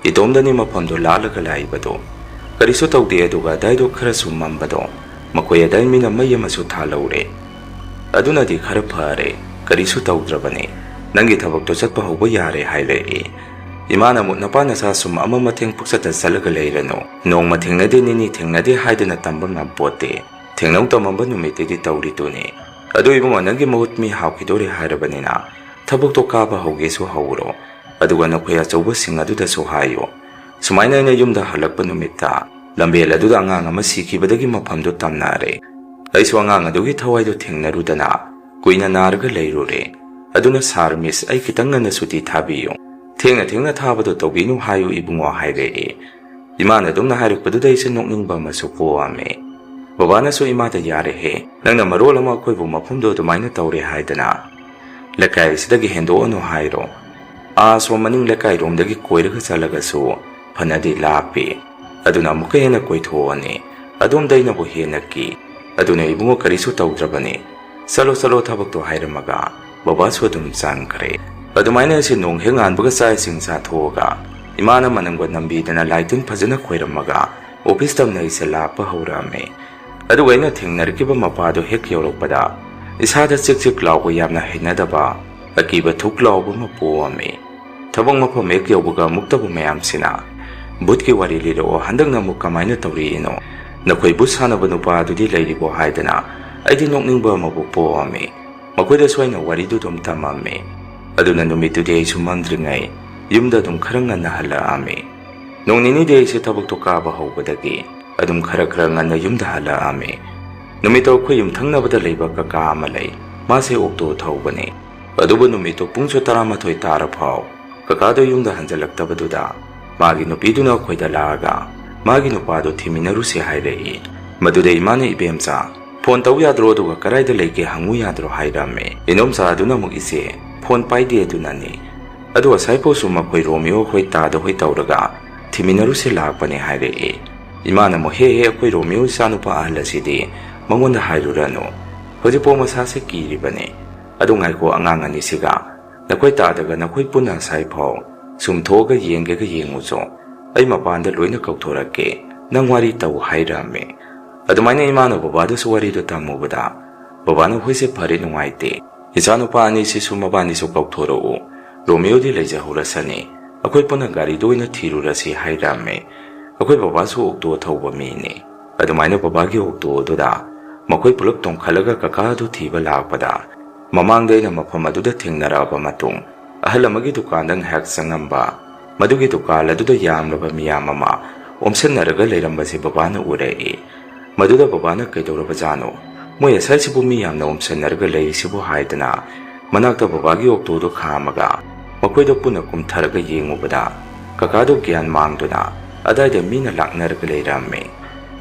ꯏꯇꯣꯝꯗꯅꯤ ꯃꯐꯝꯗꯣ ꯂꯥꯜꯂꯒ ꯂꯥꯛꯏꯕꯗꯣ꯫ ꯀꯔꯤꯁꯨ ꯇꯧꯗꯦ, ꯑꯗꯨꯒ ꯑꯗꯥꯏꯗꯣ ꯈꯔꯁꯨ ꯃꯝꯕꯗꯣ, ꯃꯈꯣꯏ ꯑꯗꯥꯏ ꯃꯤꯅ ꯃꯩ ꯑꯃꯁꯨ ꯊꯥꯜꯍꯧꯔꯦ꯫ ꯑꯗꯨꯅꯗꯤ ꯈꯔ ꯐꯔꯦ, ꯀꯔꯤꯁꯨ ꯇꯧꯗ꯭ꯔꯕꯅꯦ꯫ ꯅꯪꯒꯤ ꯊꯕꯛꯇꯣ ꯆꯠꯄ ꯍꯧꯕ ꯌꯥꯔꯦ" ꯍꯥꯏꯔꯛꯏ꯫ ꯏꯃꯥꯅ ꯑꯃꯨꯛ "ꯅꯄꯥ ꯅꯆꯥ ꯁꯨꯝ ꯑꯃ ꯃꯇꯦꯡ ꯄꯨꯛꯆꯠꯇ ꯆꯠꯂꯒ ꯂꯩꯔꯅꯨ꯫ ꯅꯣꯡꯃ ꯊꯦꯡꯅꯗꯦ, ꯅꯤꯅꯤ ꯊꯦꯡꯅꯗꯦ ꯍꯥꯏꯗꯅ ꯇꯝꯕ ꯉꯝꯄꯣꯠꯇꯦ꯫ ꯊꯦꯡꯅꯧ ꯇꯝꯃꯝꯕ ꯅꯨꯃꯤꯠꯇꯒꯤ ꯇꯧꯔꯤꯗꯨꯅꯤ꯫ ꯑꯗꯨ ꯏꯕꯨꯡꯉꯣ, ꯅꯪꯒꯤ ꯃꯍꯨꯠ ꯃꯤ ꯍꯥꯞꯈꯤꯗꯣꯔꯦ ꯍꯥꯏꯔꯕꯅꯤꯅ ꯊꯕꯛꯇꯣ ꯀꯥꯕ ꯍꯧꯒꯦꯁꯨ ꯍꯧꯔꯣ꯫ ꯑꯗꯨꯒ ꯅꯈꯣꯏ ꯑꯆꯧꯕꯁꯤꯡ ꯑꯗꯨꯗꯁꯨ ꯍꯥꯏꯌꯨ꯫ ꯁꯨꯃꯥꯏꯅ ꯑꯩꯅ ꯌꯨꯝꯗ ꯍꯜꯂꯛꯄ ꯅꯨꯃꯤꯠꯇ ꯂꯝꯕꯦꯜ ꯑꯗꯨꯗ ꯑꯉꯥꯡ ꯑꯃ ꯁꯤꯈꯤꯕꯗꯒꯤ ꯃꯐꯝꯗꯨ ꯇꯝꯅꯔꯦ꯫ ꯑꯩꯁꯨ ꯑꯉꯥꯡ ꯑꯗꯨꯒꯤ ꯊꯋꯥꯏꯗꯨ ꯊꯦꯡꯅꯔꯨꯗꯅ ꯀꯨꯏꯅ ꯅꯥꯔꯒ ꯂꯩꯔꯨꯔꯦ꯫ ꯑꯗꯨꯅ, "Sir, Miss, ꯑꯩ ꯈꯤꯇꯪ ꯉꯟꯅ ꯁꯨꯇꯤ ꯊꯥꯕꯤꯌꯨ꯫ ꯊꯦꯡꯅ ꯊꯦꯡꯅ ꯊꯥꯕꯗꯣ ꯇꯧꯕꯤꯅꯨ ꯍꯥꯏꯌꯨ ꯏꯕꯨꯡꯉꯣ," ꯍꯥꯏꯔꯛꯑꯦ꯫ ꯏꯃꯥꯅ ꯑꯗꯨꯝꯅ ꯍꯥꯏꯔꯛꯄꯗꯨꯗ ꯑꯩꯁꯦ ꯅꯣꯛꯅꯤꯡꯕ ꯑꯃꯁꯨ ꯄꯣꯛꯑꯝꯃꯦ꯫ ꯕꯕꯥꯅꯁꯨ ꯏꯃꯥꯗ, "ꯌꯥꯔꯦꯍꯦ, ꯅꯪꯅ ꯃꯔꯣꯜ ꯑꯃ ꯑꯩꯈꯣꯏꯕꯨ ꯃꯐꯝꯗꯣ ꯑꯗꯨꯃꯥꯏꯅ ꯇꯧꯔꯦ ꯍꯥꯏꯗꯅ꯫ ꯂꯩꯀꯥꯏ ꯑꯁꯤꯗꯒꯤ ꯍꯦꯟꯗꯣꯛꯑꯅꯨ ꯍꯥꯏꯔꯣ꯫ ꯑꯥ ꯁꯣꯝ ꯃꯅꯤꯡ ꯂꯩꯀꯥꯏꯔꯣꯝꯗꯒꯤ ꯀꯣꯏꯔꯒ ꯆꯠꯂꯒꯁꯨ ꯐꯅꯗꯤ ꯂꯥꯞꯄꯤ꯫ ꯑꯗꯨꯅ ꯑꯃꯨꯛꯀ ꯍꯦꯟꯅ ꯀꯣꯏꯊꯣꯛꯑꯅꯤ꯫ ꯑꯗꯣꯝꯗ ꯑꯩꯅꯕꯨ ꯍꯦꯟꯅ ꯀꯤ꯫ ꯑꯗꯨꯅ ꯏꯕꯨꯡꯉꯣ, ꯀꯔꯤꯁꯨ ꯇꯧꯗ꯭ꯔꯕꯅꯤ꯫ ꯆꯠꯂꯣ, ꯆꯠꯂꯣ ꯊꯕꯛꯇꯣ," ꯍꯥꯏꯔꯝꯃꯒ ꯕꯕꯥꯁꯨ ꯑꯗꯨꯝ ꯆꯪꯈ꯭ꯔꯦ꯫ ꯑꯗꯨꯃꯥꯏꯅ ꯑꯩꯁꯦ ꯅꯣꯡ ꯍꯦꯛ ꯉꯥꯟꯕꯒ ꯆꯥꯛ ꯏꯁꯤꯡ ꯆꯥꯊꯣꯛꯑꯒ ꯏꯃꯥꯅ ꯃꯅꯝꯒ ꯅꯝꯕꯤꯗꯅ ꯂꯥꯏ ꯇꯤꯟ ꯐꯖꯅ ꯈꯣꯏꯔꯝꯃꯒ ꯑꯣꯐꯤꯁ ꯇꯝꯅ ꯑꯩꯁꯦ ꯂꯥꯛꯄ ꯍꯧꯔꯛꯑꯝꯃꯦ꯫ ꯑꯗꯨꯒ ꯑꯩꯅ ꯊꯦꯡꯅꯔꯛꯈꯤꯕ ꯃꯄꯥꯗꯣ ꯍꯦꯛ ꯌꯧꯔꯛꯄꯗ ꯏꯁꯥꯗ ꯆꯤꯛ ꯆꯤꯛ ꯂꯥꯎꯕ, ꯌꯥꯝꯅ ꯍꯩꯅꯗꯕ, ꯑꯀꯤꯕ ꯊꯨꯛ ꯂꯥꯎꯕ ꯑꯃ ꯄꯣꯛꯑꯝꯃꯤ꯫ ꯊꯕꯛ ꯃꯐꯝ ꯍꯦꯛ ꯌꯧꯕꯒ ꯑꯃꯨꯛꯇꯕꯨ ꯃꯌꯥꯝꯁꯤꯅ, "ꯚꯨꯠꯀꯤ ꯋꯥꯔꯤ ꯂꯤꯔꯛꯑꯣ, ꯍꯟꯗꯛꯅ ꯑꯃꯨꯛ ꯀꯃꯥꯏꯅ ꯇꯧꯔꯤꯅꯣ? ꯅꯈꯣꯏ ꯚꯨꯠ ꯁꯥꯟꯅꯕ ꯅꯨꯄꯥ ꯑꯗꯨꯗꯤ ꯂꯩꯔꯤꯕꯣ?" ꯍꯥꯏꯗꯅ ꯑꯩꯗꯤ ꯅꯣꯛꯅꯤꯡꯕ ꯑꯃꯕꯨ ꯄꯣꯛꯑꯝꯃꯤ꯫ ꯃꯈꯣꯏꯗꯁꯨ ꯑꯩꯅ ꯋꯥꯔꯤꯗꯨ ꯑꯗꯨꯝ ꯇꯝꯃꯝꯃꯤ꯫ ꯑꯗꯨꯅ ꯅꯨꯃꯤꯠꯇꯨꯗꯤ ꯑꯩꯁꯨ ꯃꯝꯗ꯭ꯔꯤꯉꯩ ꯌꯨꯝꯗ ꯑꯗꯨꯝ ꯈꯔ ꯉꯟꯅ ꯍꯜꯂꯛꯑꯝꯃꯤ꯫ ꯅꯣꯡ ꯅꯤꯅꯤꯗꯤ ꯑꯩꯁꯦ ꯊꯕꯛꯇꯣ ꯀꯥꯕ ꯍꯧꯕꯗꯒꯤ ꯑꯗꯨꯝ ꯈꯔ ꯈꯔ ꯉꯟꯅ ꯌꯨꯝꯗ ꯍꯜꯂꯛꯑꯝꯃꯤ꯫ ꯅꯨꯃꯤꯠꯇꯣ ꯑꯩꯈꯣꯏ ꯌꯨꯝꯊꯪꯅꯕꯗ ꯂꯩꯕ ꯀꯀꯥ ꯑꯃ ꯂꯩ꯫ ꯃꯥꯁꯦ ꯑꯣꯛꯇꯣ ꯊꯧꯕꯅꯤ꯫ ꯑꯗꯨꯕꯨ ꯅꯨꯃꯤꯠꯇꯣ ꯄꯨꯡꯁꯨ ꯇꯔꯥꯃꯥꯊꯣꯏ ꯇꯥꯔ ꯐꯥꯎ ꯀꯀꯥꯗꯣ ꯌꯨꯝꯗ ꯍꯟꯖꯜꯂꯛꯇꯕꯗꯨꯗ ꯃꯥꯒꯤ ꯅꯨꯄꯤꯗꯨꯅ ꯑꯩꯈꯣꯏꯗ ꯂꯥꯛꯑꯒ ꯃꯥꯒꯤ ꯅꯨꯄꯥꯗꯣ ꯊꯤꯃꯤꯟꯅꯔꯨꯁꯦ ꯍꯥꯏꯔꯛꯏ꯫ ꯃꯗꯨꯗ ꯏꯃꯥꯅ, "ꯏꯕꯦꯝꯆꯥ, ꯐꯣꯟ ꯇꯧ ꯌꯥꯗ꯭ꯔꯣ? ꯑꯗꯨꯒ ꯀꯔꯥꯏꯗ ꯂꯩꯒꯦ ꯍꯪꯉꯨ ꯌꯥꯗ꯭ꯔꯣ?" ꯍꯥꯏꯔꯝꯃꯦ꯫ ꯏꯅꯣꯝꯆꯥ ꯑꯗꯨꯅ ꯑꯃꯨꯛ, "ꯏꯆꯦ, ꯐꯣꯟ ꯄꯥꯏꯗꯦ ꯑꯗꯨꯅꯅꯤ꯫ ꯑꯗꯨ ꯉꯁꯥꯏꯐꯥꯎꯁꯨ ꯃꯈꯣꯏ ꯔꯣꯃꯤꯌꯣ ꯍꯣꯏ, ꯇꯥꯗ ꯍꯣꯏ ꯇꯧꯔꯒ ꯊꯤꯃꯤꯟꯅꯔꯨꯁꯦ ꯂꯥꯛꯄꯅꯦ" ꯍꯥꯏꯔꯛꯑꯦ꯫ ꯏꯃꯥꯅ ꯑꯃꯨꯛ, "ꯍꯦ ꯍꯦ, ꯑꯩꯈꯣꯏ ꯔꯣꯃꯤꯌꯣ ꯏꯆꯥꯅꯨꯄꯥ ꯑꯍꯜ ꯑꯁꯤꯗꯤ ꯃꯉꯣꯟꯗ ꯍꯥꯏꯔꯨꯔꯅꯨ꯫ ꯍꯧꯖꯤꯛꯐꯥꯎ ꯃꯁꯥꯁꯦ ꯀꯤꯔꯤꯕꯅꯦ꯫ ꯑꯗꯨ ꯉꯥꯏꯈꯣ, ꯑꯉꯥꯡ ꯑꯅꯤꯁꯤꯒ ꯅꯈꯣꯏ ꯇꯥꯗꯒ ꯅꯈꯣꯏ ꯄꯨꯟꯅ ꯉꯁꯥꯏ ꯐꯥꯎ ꯁꯨꯝ ꯊꯣꯛꯑꯒ ꯌꯦꯡꯒꯦꯒ ꯌꯦꯡꯉꯨꯆꯣ꯫ ꯑꯩ ꯃꯄꯥꯟꯗ ꯂꯣꯏꯅ ꯀꯧꯊꯣꯔꯛꯀꯦ꯫ ꯅꯪ ꯋꯥꯔꯤ ꯇꯧ" ꯍꯥꯏꯔꯝꯃꯦ꯫ ꯑꯗꯨꯃꯥꯏꯅ ꯏꯃꯥꯅ ꯕꯕꯥꯗꯁꯨ ꯋꯥꯔꯤꯗꯨ ꯇꯝꯃꯨꯕꯗ ꯕꯕꯥꯅ, "ꯍꯣꯏꯁꯦ, ꯐꯔꯦ, ꯅꯨꯡꯉꯥꯏꯇꯦ꯫ ꯏꯆꯥꯅꯨꯄꯥ ꯑꯅꯤꯁꯤꯁꯨ ꯃꯕꯥꯅꯤꯁꯨ ꯀꯧꯊꯣꯔꯛꯎ꯫ ꯔꯣꯃꯤꯌꯣꯗꯤ ꯂꯩꯖꯍꯧꯔꯁꯅꯤ꯫ ꯑꯩꯈꯣꯏ ꯄꯨꯟꯅ ꯒꯥꯔꯤꯗ ꯑꯣꯏꯅ ꯊꯤꯔꯨꯔꯁꯤ" ꯍꯥꯏꯔꯝꯃꯦ꯫ ꯑꯩꯈꯣꯏ ꯕꯕꯥꯁꯨ ꯑꯣꯛꯇꯣ ꯊꯧꯕ ꯃꯤꯅꯤ꯫ ꯑꯗꯨꯃꯥꯏꯅ ꯕꯕꯥꯒꯤ ꯑꯣꯛꯇꯣ ꯑꯗꯨꯗ ꯃꯈꯣꯏ ꯄꯨꯂꯞ ꯇꯣꯡꯈꯠꯂꯒ ꯀꯀꯥ ꯑꯗꯨ ꯊꯤꯕ ꯂꯥꯛꯄꯗ, ꯃꯃꯥꯡꯗ ꯑꯩꯅ ꯃꯐꯝ ꯑꯗꯨꯗ ꯊꯦꯡꯅꯔꯛꯑꯕ ꯃꯇꯨꯡ, ꯑꯍꯜ ꯑꯃꯒꯤ ꯗꯨꯀꯥꯟꯗ ꯉꯥꯏꯍꯥꯛ ꯆꯪꯉꯝꯕ, ꯃꯗꯨꯒꯤ ꯗꯨꯀꯥꯟ ꯑꯗꯨꯗ ꯌꯥꯝꯂꯕ ꯃꯤꯌꯥꯝ ꯑꯃ ꯑꯣꯝꯁꯟꯅꯔꯒ ꯂꯩꯔꯝꯕꯁꯤ ꯕꯕꯥꯅ ꯎꯔꯛꯏ꯫ ꯃꯗꯨꯗ ꯕꯕꯥꯅ, "ꯀꯩꯗꯧꯔꯕꯖꯥꯠꯅꯣ? ꯃꯣꯏ ꯉꯁꯥꯏꯁꯤꯕꯨ ꯃꯤ ꯌꯥꯝꯅ ꯑꯣꯝꯁꯟꯅꯔꯒ ꯂꯩꯔꯤꯁꯤꯕꯨ?" ꯍꯥꯏꯗꯅ ꯃꯅꯥꯛꯇ ꯕꯕꯥꯒꯤ ꯑꯣꯛꯇꯣꯗꯣ ꯈꯥꯝꯃꯒ ꯃꯈꯣꯏꯗꯣ ꯄꯨꯟꯅ ꯀꯨꯝꯊꯔꯒ ꯌꯦꯡꯉꯨꯕꯗ, ꯀꯀꯥꯗꯣ ꯒ꯭ꯌꯥꯟ ꯃꯥꯡꯗꯨꯅ ꯑꯗꯥꯏꯗ ꯃꯤꯅ ꯂꯥꯛꯅꯔꯒ ꯂꯩꯔꯝꯃꯤ꯫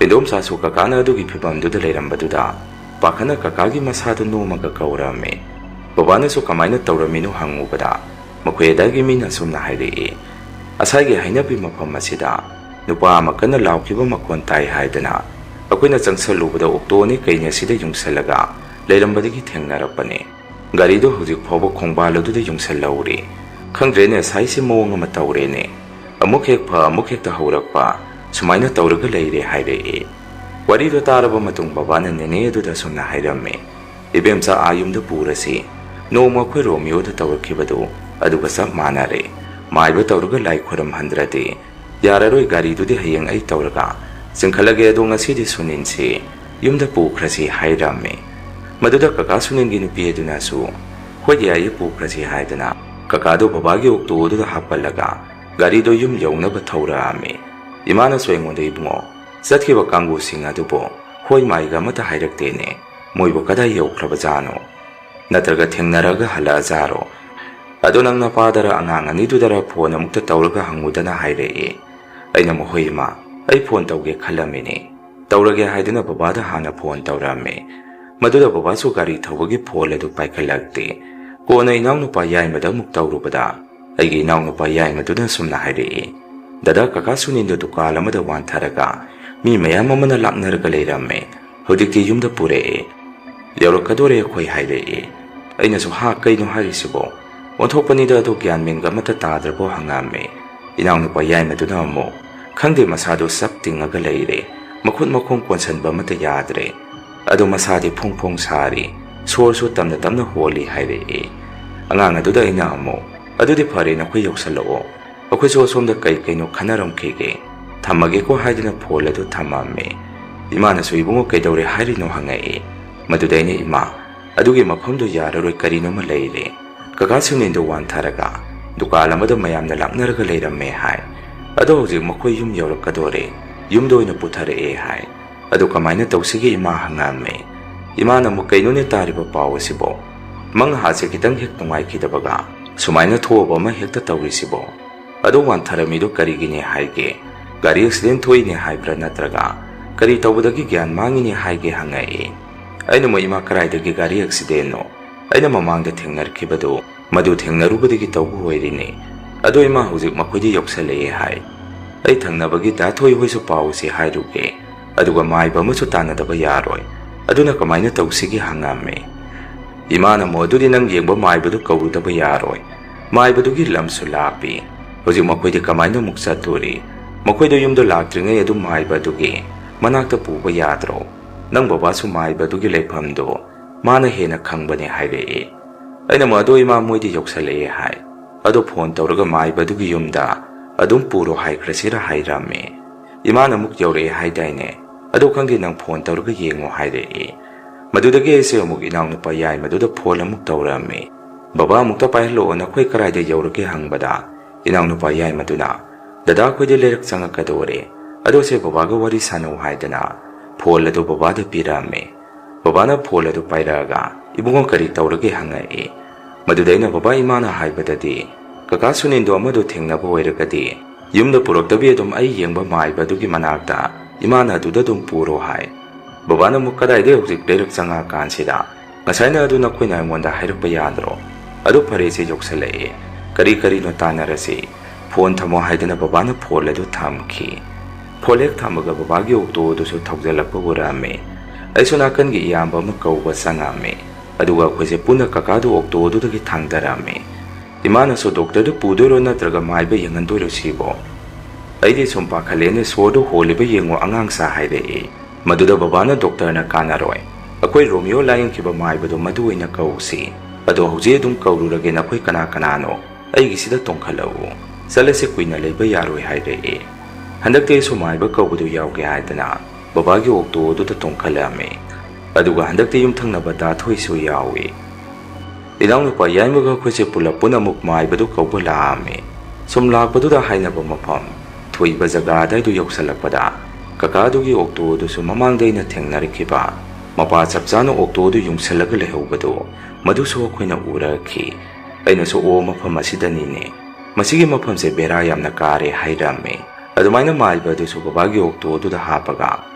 ꯏꯟꯗꯣꯝꯆꯥꯁꯨ ꯀꯀꯥꯅ ꯑꯗꯨꯒꯤ ꯐꯤꯕꯝꯗꯨꯗ ꯂꯩꯔꯝꯕꯗꯨꯗ ꯄꯥꯈꯠꯅ ꯀꯀꯥꯒꯤ ꯃꯁꯥꯗꯨ ꯅꯣꯝꯃꯒ ꯀꯧꯔꯝꯃꯤ꯫ ꯕꯕꯥꯅꯁꯨ ꯀꯃꯥꯏꯅ ꯇꯧꯔꯝꯃꯤꯅꯣ ꯍꯪꯉꯨꯕꯗ, ꯃꯈꯣꯏ ꯑꯗꯥꯏꯒꯤ ꯃꯤꯅ ꯑꯁꯨꯝꯅ ꯍꯥꯏꯔꯛꯏ, "ꯑꯁꯥꯏꯒꯤ ꯍꯩꯅꯕꯤ ꯃꯐꯝ ꯑꯁꯤꯗ ꯅꯨꯄꯥ ꯑꯃ ꯀꯟꯅ ꯂꯥꯎꯈꯤꯕ ꯃꯈꯣꯟ ꯇꯥꯏ ꯍꯥꯏꯗꯅ ꯑꯩꯈꯣꯏꯅ ꯆꯪꯁꯜꯂꯨꯕꯗ ꯑꯣꯛꯇꯣ ꯑꯅꯤ ꯀꯩꯅꯤ ꯑꯁꯤꯗ ꯌꯨꯡꯁꯜꯂꯒ ꯂꯩꯔꯝꯕꯗꯒꯤ ꯊꯦꯡꯅꯔꯛꯄꯅꯤ꯫ ꯒꯥꯔꯤꯗꯣ ꯍꯧꯖꯤꯛ ꯐꯥꯎꯕ ꯈꯣꯡꯕꯥꯜ ꯑꯗꯨꯗ ꯌꯨꯡꯁꯜꯍꯧꯔꯤ꯫ ꯈꯪꯗ꯭ꯔꯦꯅꯦ, ꯁꯥꯏꯁꯤ ꯃꯑꯣꯡ ꯑꯃ ꯇꯧꯔꯦꯅꯦ꯫ ꯑꯃꯨꯛ ꯍꯦꯛ ꯐ, ꯑꯃꯨꯛ ꯍꯦꯛꯇ ꯍꯧꯔꯛꯄ, ꯁꯨꯃꯥꯏꯅ ꯇꯧꯔꯒ ꯂꯩꯔꯦ," ꯍꯥꯏꯔꯛꯏ꯫ ꯋꯥꯔꯤꯗꯣ ꯇꯥꯔꯕ ꯃꯇꯨꯡ ꯕꯕꯥꯅ ꯅꯦꯅꯦ ꯑꯗꯨꯗ ꯑꯁꯨꯝꯅ ꯍꯥꯏꯔꯝꯃꯤ, "ꯏꯕꯦꯝꯆꯥ, ꯑꯥ ꯌꯨꯝꯗ ꯄꯨꯔꯁꯤ꯫ ꯅꯣꯡꯃ ꯑꯩꯈꯣꯏ ꯔꯣꯃꯤꯌꯣꯗ ꯇꯧꯔꯛꯈꯤꯕꯗꯨ ꯑꯗꯨꯒ ꯆꯞ ꯃꯥꯟꯅꯔꯦ꯫ ꯃꯥꯏꯕ ꯇꯧꯔꯒ ꯂꯥꯏ ꯈꯣꯏꯔꯝꯍꯟꯗ꯭ꯔꯗꯤ ꯌꯥꯔꯔꯣꯏ꯫ ꯒꯥꯔꯤꯗꯨꯗꯤ ꯍꯌꯦꯡ ꯑꯩ ꯇꯧꯔꯒ ꯆꯤꯡꯈꯠꯂꯒꯦ, ꯑꯗꯣ ꯉꯁꯤꯗꯤ ꯁꯨꯅꯤꯟꯁꯤ ꯌꯨꯝꯗ ꯄꯨꯈ꯭ꯔꯁꯤ," ꯍꯥꯏꯔꯝꯃꯤ꯫ ꯃꯗꯨꯗ ꯀꯀꯥ ꯁꯨꯅꯤꯟꯒꯤ ꯅꯨꯄꯤ ꯑꯗꯨꯅꯁꯨ, "ꯍꯣꯏ ꯌꯥꯏꯌꯦ, ꯄꯨꯈ꯭ꯔꯁꯤ," ꯍꯥꯏꯗꯅ ꯀꯀꯥꯗꯣ ꯕꯕꯥꯒꯤ ꯑꯣꯛꯇꯣ ꯑꯗꯨꯗ ꯍꯥꯞꯄꯜꯂꯒ ꯒꯥꯔꯤꯗꯣ ꯌꯨꯝ ꯌꯧꯅꯕ ꯊꯧꯔꯛꯑꯝꯃꯤ꯫ ꯏꯃꯥꯅꯁꯨ ꯑꯩꯉꯣꯟꯗ, "ꯏꯕꯨꯡꯉꯣ, ꯆꯠꯈꯤꯕ ꯀꯥꯡꯕꯨꯁꯤꯡ ꯑꯗꯨꯕꯨ ꯍꯣꯏ ꯃꯥꯏꯒ ꯑꯃꯠꯇ ꯍꯥꯏꯔꯛꯇꯦꯅꯦ꯫ ꯃꯣꯏꯕꯨ ꯀꯗꯥꯏ ꯌꯧꯈ꯭ꯔꯕꯖꯥꯠꯅꯣ? ꯅꯠꯇ꯭ꯔꯒ ꯊꯦꯡꯅꯔꯒ ꯍꯜꯂꯛꯑꯖꯥꯔꯣ? ꯑꯗꯣ ꯅꯪ ꯅꯄꯥꯗꯔ ꯑꯉꯥꯡ ꯑꯅꯤꯗꯨꯗꯔ ꯐꯣꯟ ꯑꯃꯨꯛꯇ ꯇꯧꯔꯒ ꯍꯪꯉꯨꯗꯅ," ꯍꯥꯏꯔꯛꯑꯦ꯫ ꯑꯩꯅ, "ꯃꯈꯣꯏ ꯏꯃꯥ, ꯑꯩ ꯐꯣꯟ ꯇꯧꯒꯦ ꯈꯜꯂꯝꯃꯤꯅꯦ꯫ ꯇꯧꯔꯒꯦ ꯍꯥꯏꯗꯨꯅ ꯕꯕꯥꯗ ꯍꯥꯟꯅ ꯐꯣꯟ ꯇꯧꯔꯝꯃꯦ꯫ ꯃꯗꯨꯗ ꯕꯕꯥꯁꯨ ꯒꯥꯔꯤ ꯊꯧꯕꯒꯤ ꯐꯣꯟ ꯑꯗꯨ ꯄꯥꯏꯈꯠꯂꯛꯇꯦ꯫ ꯀꯣꯟꯅ ꯏꯅꯥꯎꯅꯨꯄꯥ ꯌꯥꯏꯃꯗ ꯑꯃꯨꯛ ꯇꯧꯔꯨꯕꯗ, ꯑꯩꯒꯤ ꯏꯅꯥꯎꯅꯨꯄꯥ ꯌꯥꯏꯃꯗꯨꯅ ꯑꯁꯨꯝꯅ ꯍꯥꯏꯔꯛꯏ, "ꯗꯗꯥ, ꯀꯀꯥ ꯁꯨꯅꯤꯟꯗꯨ ꯗꯨꯀꯥꯟ ꯑꯃꯗ ꯋꯥꯟꯊꯔꯒ ꯃꯤ ꯃꯌꯥꯝ ꯑꯃꯅ ꯂꯥꯛꯅꯔꯒ ꯂꯩꯔꯝꯃꯦ꯫ ꯍꯧꯖꯤꯛꯇꯤ ꯌꯨꯝꯗ ꯄꯨꯔꯛꯑꯦ꯫ ꯌꯧꯔꯛꯀꯗꯣꯔꯦ ꯑꯩꯈꯣꯏ," ꯍꯥꯏꯔꯛꯑꯦ꯫ ꯑꯩꯅꯁꯨ, "ꯍꯥ, ꯀꯩꯅꯣ ꯍꯥꯏꯔꯤꯁꯤꯕꯣ? ꯑꯣꯟꯊꯣꯛꯄꯅꯤꯗ, ꯑꯗꯣ ꯒ꯭ꯌꯥꯟ ꯃꯦꯟꯒ ꯑꯃꯠꯇ ꯇꯥꯗ꯭ꯔꯕꯣ?" ꯍꯪꯉꯝꯃꯦ꯫ ꯏꯅꯥꯎꯅꯨꯄꯥ ꯌꯥꯏꯃꯗꯨꯅ ꯑꯃꯨꯛ, "ꯈꯪꯗꯦ, ꯃꯁꯥꯗꯣ ꯆꯞ ꯇꯤꯡꯉꯒ ꯂꯩꯔꯦ꯫ ꯃꯈꯨꯠ ꯃꯈꯣꯡ ꯀꯣꯟꯁꯟꯕ ꯑꯃꯠꯇ ꯌꯥꯗ꯭ꯔꯦ꯫ ꯑꯗꯣ ꯃꯁꯥꯗꯤ ꯐꯣꯡ ꯐꯣꯡ ꯁꯥꯔꯤ, ꯁꯣꯔꯁꯨ ꯇꯞꯅ ꯇꯞꯅ ꯍꯣꯜꯂꯤ," ꯍꯥꯏꯔꯛꯑꯦ꯫ ꯑꯉꯥꯡ ꯑꯗꯨꯗ ꯑꯩꯅ ꯑꯃꯨꯛ, "ꯑꯗꯨꯗꯤ ꯐꯔꯦ, ꯅꯈꯣꯏ ꯌꯧꯁꯜꯂꯛꯑꯣ꯫ ꯑꯩꯈꯣꯏꯁꯨ ꯑꯁꯣꯝꯗ ꯀꯩ ꯀꯩꯅꯣ ꯈꯟꯅꯔꯝꯈꯤꯒꯦ꯫ ꯊꯝꯃꯒꯦꯀꯣ," ꯍꯥꯏꯗꯨꯅ ꯐꯣꯟ ꯑꯗꯨ ꯊꯝꯃꯝꯃꯦ꯫ ꯏꯃꯥꯅꯁꯨ, "ꯏꯕꯨꯡꯉꯣ, ꯀꯩꯗꯧꯔꯦ ꯍꯥꯏꯔꯤꯅꯣ?" ꯍꯪꯉꯛꯑꯦ꯫ ꯃꯗꯨꯗ ꯑꯩꯅ, "ꯏꯃꯥ, ꯑꯗꯨꯒꯤ ꯃꯐꯝꯗꯨ ꯌꯥꯔꯔꯣꯏ, ꯀꯔꯤꯅꯣꯃ ꯂꯩꯔꯦ꯫ ꯀꯀꯥ ꯁꯨꯅꯤꯟꯗꯨ ꯋꯥꯟꯊꯔꯒ ꯗꯨꯀꯥꯟ ꯑꯃꯗ ꯃꯌꯥꯝꯅ ꯂꯥꯛꯅꯔꯒ ꯂꯩꯔꯝꯃꯦ ꯍꯥꯏ꯫ ꯑꯗꯣ ꯍꯧꯖꯤꯛ ꯃꯈꯣꯏ ꯌꯨꯝ ꯌꯧꯔꯛꯀꯗꯣꯔꯦ꯫ ꯌꯨꯝꯗ ꯑꯣꯏꯅ ꯄꯨꯊꯔꯛꯑꯦ ꯍꯥꯏ꯫ ꯑꯗꯨ ꯀꯃꯥꯏꯅ ꯇꯧꯁꯤꯒꯦ, ꯏꯃꯥ?" ꯍꯪꯉꯛꯑꯝꯃꯦ꯫ ꯏꯃꯥꯅ ꯑꯃꯨꯛ, "ꯀꯩꯅꯣꯅꯦ ꯇꯥꯔꯤꯕ ꯄꯥꯎ ꯑꯁꯤꯕꯣ? ꯃꯪꯍꯥꯁꯦ ꯈꯤꯇꯪ ꯍꯦꯛ ꯅꯨꯡꯉꯥꯏꯈꯤꯗꯕꯒ, "ꯁꯨꯃꯥꯏꯅ ꯊꯣꯛꯑꯕ ꯑꯃ ꯍꯦꯛꯇ ꯇꯧꯔꯤꯁꯤꯕꯣ? ꯑꯗꯣ ꯋꯥꯟꯊꯔꯝꯃꯤꯗꯣ ꯀꯔꯤꯒꯤꯅꯦ ꯍꯥꯏꯒꯦ? ꯒꯥꯔꯤ ꯑꯦꯛꯁꯤꯗꯦꯟ ꯊꯣꯛꯏꯅꯦ ꯍꯥꯏꯕ꯭ꯔꯥ, ꯅꯠꯇ꯭ꯔꯒ ꯀꯔꯤ ꯇꯧꯕꯗꯒꯤ ꯒ꯭ꯌꯥꯟ ꯃꯥꯡꯉꯤꯅꯦ ꯍꯥꯏꯒꯦ?" ꯍꯪꯉꯛꯏ꯫ ꯑꯩꯅ ꯑꯃꯨꯛ, "ꯏꯃꯥ, ꯀꯔꯥꯏꯗꯒꯤ ꯒꯥꯔꯤ ꯑꯦꯛꯁꯤꯗꯦꯟꯅꯣ? ꯑꯩꯅ ꯃꯃꯥꯡꯗ ꯊꯦꯡꯅꯔꯛꯈꯤꯕꯗꯣ, ꯃꯗꯨ ꯊꯦꯡꯅꯔꯨꯕꯗꯒꯤ ꯇꯧꯕ ꯑꯣꯏꯔꯤꯅꯦ꯫ ꯑꯗꯣ ꯏꯃꯥ, ꯍꯧꯖꯤꯛ ꯃꯈꯣꯏꯗꯤ ꯌꯧꯁꯜꯂꯛꯑꯦ ꯍꯥꯏ꯫ ꯑꯩ ꯊꯪꯅꯕꯒꯤ ꯗꯥ ꯊꯣꯏ ꯍꯣꯏꯁꯨ ꯄꯥꯎꯁꯦ ꯍꯥꯏꯔꯨꯒꯦ, ꯑꯗꯨꯒ ꯃꯥꯏꯕ ꯑꯃꯁꯨ ꯇꯥꯟꯅꯗꯕ ꯌꯥꯔꯣꯏ꯫ ꯑꯗꯨꯅ ꯀꯃꯥꯏꯅ ꯇꯧꯁꯤꯒꯦ?" ꯍꯪꯉꯝꯃꯦ꯫ ꯏꯃꯥꯅ ꯑꯃꯨꯛ, "ꯑꯗꯨꯗꯤ ꯅꯪ ꯌꯦꯡꯕ ꯃꯥꯏꯕꯗꯨ ꯀꯧꯔꯨꯗꯕ ꯌꯥꯔꯣꯏ꯫ ꯃꯥꯏꯕꯗꯨꯒꯤ ꯂꯝꯁꯨ ꯂꯥꯞꯄꯤ꯫ ꯍꯧꯖꯤꯛ ꯃꯈꯣꯏꯗꯤ ꯀꯃꯥꯏꯅ ꯑꯃꯨꯛ ꯆꯠꯇꯣꯔꯤ? ꯃꯈꯣꯏꯗꯣ ꯌꯨꯝꯗ ꯂꯥꯛꯇ꯭ꯔꯤꯉꯩ ꯑꯗꯨꯝ ꯃꯥꯏꯕꯗꯨꯒꯤ ꯃꯅꯥꯛꯇ ꯄꯨꯕ ꯌꯥꯗ꯭ꯔꯣ? ꯅꯪ ꯕꯕꯥꯁꯨ ꯃꯥꯏꯕꯗꯨꯒꯤ ꯂꯩꯐꯝꯗꯣ ꯃꯥꯅ ꯍꯦꯟꯅ ꯈꯪꯕꯅꯦ," ꯍꯥꯏꯔꯛꯑꯦ꯫ ꯑꯩꯅ ꯑꯃꯨꯛ, "ꯑꯗꯣ ꯏꯃꯥ, ꯃꯣꯏꯗꯤ ꯌꯧꯁꯜꯂꯛꯑꯦ ꯍꯥꯏ꯫ ꯑꯗꯣ ꯐꯣꯟ ꯇꯧꯔꯒ ꯃꯥꯏꯕꯗꯨꯒꯤ ꯌꯨꯝꯗ ꯑꯗꯨꯝ ꯄꯨꯔꯣ ꯍꯥꯏꯈ꯭ꯔꯁꯤꯔ?" ꯍꯥꯏꯔꯝꯃꯦ꯫ "ꯏꯃꯥꯅ ꯑꯃꯨꯛ ꯌꯧꯔꯛꯑꯦ ꯍꯥꯏꯗꯥꯏꯅꯦ? ꯑꯗꯣ ꯈꯪꯗꯦ, ꯅꯪ ꯐꯣꯟ ꯇꯧꯔꯒ ꯌꯦꯡꯉꯣ," ꯍꯥꯏꯔꯛꯑꯦ꯫ ꯃꯗꯨꯗꯒꯤ ꯑꯩꯁꯦ ꯑꯃꯨꯛ ꯏꯅꯥꯎꯅꯨꯄꯥ ꯌꯥꯏꯃꯗꯨꯗ ꯐꯣꯟ ꯑꯃꯨꯛ ꯇꯧꯔꯝꯃꯦ꯫ "ꯕꯕꯥ, ꯑꯃꯨꯛꯇ ꯄꯥꯏꯍꯜꯂꯛꯑꯣ, ꯅꯈꯣꯏ ꯀꯗꯥꯏꯗ ꯌꯧꯔꯒꯦ?" ꯍꯪꯕꯗ, ꯏꯅꯥꯎꯅꯨꯄꯥ ꯌꯥꯏꯃꯗꯨꯅ, "ꯗꯗꯥ ꯑꯩꯈꯣꯏꯗꯤ ꯂꯩꯔꯛ ꯆꯪꯉꯛꯀꯗꯧꯔꯦ, ꯑꯗꯣ ꯁꯦ ꯕꯕꯥꯒ ꯋꯥꯔꯤ ꯁꯥꯟꯅꯧ," ꯍꯥꯏꯗꯅ ꯐꯣꯟ ꯑꯗꯨ ꯕꯕꯥꯗ ꯄꯤꯔꯛꯑꯝꯃꯦ꯫ ꯕꯕꯥꯅ ꯐꯣꯟ ꯑꯗꯨ ꯄꯥꯏꯔꯛꯑꯒ, "ꯏꯕꯨꯡꯉꯣ, ꯀꯔꯤ ꯇꯧꯔꯒꯦ?" ꯍꯪꯉꯛꯏ꯫ ꯃꯗꯨꯗ ꯑꯩꯅ, "ꯕꯕꯥ, ꯏꯃꯥꯅ ꯍꯥꯏꯕꯗꯗꯤ ꯀꯀꯥ ꯁꯨꯅꯤꯟꯗꯣ ꯑꯃꯗꯣ ꯊꯦꯡꯅꯕ ꯑꯣꯏꯔꯒꯗꯤ ꯌꯨꯝꯗ ꯄꯨꯔꯛꯇꯕꯤ ꯑꯗꯨꯝ ꯑꯩ ꯌꯦꯡꯕ ꯃꯥꯏꯕ ꯑꯗꯨꯒꯤ ꯃꯅꯥꯛꯇ ꯏꯃꯥꯅ ꯑꯗꯨꯗ ꯑꯗꯨꯝ ꯄꯨꯔꯣ ꯍꯥꯏ꯫ ꯕꯕꯥꯅ ꯑꯃꯨꯛ, ꯀꯗꯥꯏꯗꯩ ꯍꯧꯖꯤꯛ ꯂꯩꯔꯛ ꯆꯪꯉꯛꯑꯀꯥꯟꯁꯤꯗ? ꯉꯁꯥꯏꯅ ꯑꯗꯨ ꯅꯈꯣꯏꯅ ꯑꯩꯉꯣꯟꯗ ꯍꯥꯏꯔꯛꯄ ꯌꯥꯗ꯭ꯔꯣ? ꯑꯗꯨ ꯐꯔꯦꯁꯦ, ꯌꯧꯁꯜꯂꯛꯑꯦ꯫ ꯀꯔꯤ ꯀꯔꯤꯅꯣ ꯇꯥꯟꯅꯔꯁꯤ꯫ ꯐꯣꯟ ꯊꯝꯃꯣ," ꯍꯥꯏꯗꯅ ꯕꯕꯥꯅ ꯐꯣꯟ ꯑꯗꯨ ꯊꯝꯈꯤ꯫ ꯐꯣꯟ ꯍꯦꯛ ꯊꯝꯕꯒ ꯕꯕꯥꯒꯤ ꯑꯣꯛꯇꯣ ꯑꯗꯨꯁꯨ ꯊꯧꯖꯤꯜꯂꯛꯄ ꯎꯔꯛꯑꯝꯃꯦ꯫ ꯑꯩꯁꯨ ꯅꯥꯀꯟꯒꯤ ꯏꯌꯥꯝꯕ ꯑꯃ ꯀꯧꯕ ꯆꯪꯉꯛꯑꯝꯃꯦ꯫ ꯑꯗꯨꯒ ꯑꯩꯈꯣꯏꯁꯦ ꯄꯨꯟꯅ ꯀꯀꯥꯗꯨ ꯑꯣꯛꯇꯣ ꯑꯗꯨꯗꯒꯤ ꯊꯥꯡꯗꯔꯛꯑꯝꯃꯦ꯫ ꯏꯃꯥꯅꯁꯨ, "ꯗꯣꯛꯇꯔꯗ ꯄꯨꯗꯣꯏꯔꯣ ꯅꯠꯇ꯭ꯔꯒ ꯃꯥꯏꯕ ꯌꯦꯡꯍꯟꯗꯣꯏꯔꯣ ꯁꯤꯕꯣ?" ꯑꯩꯗꯤ ꯁꯨꯝ ꯄꯥꯈꯠꯂꯦꯅꯦ, "ꯁꯣꯔꯗꯣ ꯍꯣꯜꯂꯤꯕ ꯌꯦꯡꯉꯣ ꯑꯉꯥꯡꯁꯥ," ꯍꯥꯏꯔꯛꯑꯦ꯫ ꯃꯗꯨꯗ ꯕꯕꯥꯅ, "ꯗꯣꯛꯇꯔꯅ ꯀꯥꯟꯅꯔꯣꯏ, ꯑꯩꯈꯣꯏ ꯔꯣꯃꯤꯌꯣ ꯂꯥꯌꯦꯡꯈꯤꯕ ꯃꯥꯏꯕꯗꯣ ꯃꯗꯨ ꯑꯣꯏꯅ ꯀꯧꯁꯤ꯫ ꯑꯗꯣ ꯍꯧꯖꯤꯛ ꯑꯗꯨꯝ ꯀꯧꯔꯨꯔꯒꯦ, ꯅꯈꯣꯏ ꯀꯅꯥ ꯀꯅꯥꯅꯣ? ꯑꯩꯒꯤꯁꯤꯗ ꯇꯣꯡꯈꯠꯂꯛꯎ꯫ ꯆꯠꯂꯁꯤ, ꯀꯨꯏꯅ ꯂꯩꯕ ꯌꯥꯔꯣꯏ," ꯍꯥꯏꯔꯛꯑꯦ꯫ ꯍꯟꯗꯛꯇꯤ ꯑꯩꯁꯨ ꯃꯥꯏꯕ ꯀꯧꯕꯗꯨ ꯌꯥꯎꯒꯦ ꯍꯥꯏꯗꯅ ꯕꯕꯥꯒꯤ ꯑꯣꯛꯇꯣ ꯑꯗꯨꯗ ꯇꯣꯡꯈꯠꯂꯛꯑꯝꯃꯦ꯫ ꯑꯗꯨꯒ ꯍꯟꯗꯛꯇꯤ ꯌꯨꯝꯊꯪꯅꯕ ꯗꯥ ꯊꯣꯏꯁꯨ ꯌꯥꯎꯏ꯫ ꯏꯅꯥꯎꯅꯨꯄꯥ ꯌꯥꯏꯃꯒ ꯑꯩꯈꯣꯏꯁꯦ ꯄꯨꯂꯞ ꯄꯨꯟꯅ ꯑꯃꯨꯛ ꯃꯥꯏꯕꯗꯨ ꯀꯧꯕ ꯂꯥꯛꯑꯝꯃꯦ꯫ ꯁꯨꯝ ꯂꯥꯛꯄꯗꯨꯗ ꯍꯥꯏꯅꯕ ꯃꯐꯝ ꯊꯣꯏꯕ ꯖꯒꯥ ꯑꯗꯥꯏꯗꯨ ꯌꯧꯁꯜꯂꯛꯄꯗ, ꯀꯀꯥꯗꯨꯒꯤ ꯑꯣꯛꯇꯣ ꯑꯗꯨꯁꯨ ꯃꯃꯥꯡꯗ ꯑꯩꯅ ꯊꯦꯡꯅꯔꯛꯈꯤꯕ ꯃꯄꯥ ꯆꯞ ꯆꯥꯅ ꯑꯣꯛꯇꯣ ꯑꯗꯨ ꯌꯨꯡꯁꯜꯂꯒ ꯂꯩꯍꯧꯕꯗꯨ ꯃꯗꯨꯁꯨ ꯑꯩꯈꯣꯏꯅ ꯎꯔꯛꯈꯤ꯫ ꯑꯩꯅꯁꯨ, "ꯑꯣ, ꯃꯐꯝ ꯑꯁꯤꯗꯅꯤꯅꯦ, ꯃꯁꯤꯒꯤ ꯃꯐꯝꯁꯦ ꯕꯦꯔꯥ ꯌꯥꯝꯅ ꯀꯥꯔꯦ" ꯍꯥꯏꯔꯝꯃꯤ꯫ ꯑꯗꯨꯃꯥꯏꯅ ꯃꯥꯏꯕ ꯑꯗꯨꯁꯨ ꯕꯕꯥꯒꯤ ꯑꯣꯛꯇꯣꯗꯨꯗ ꯍꯥꯞꯄꯒ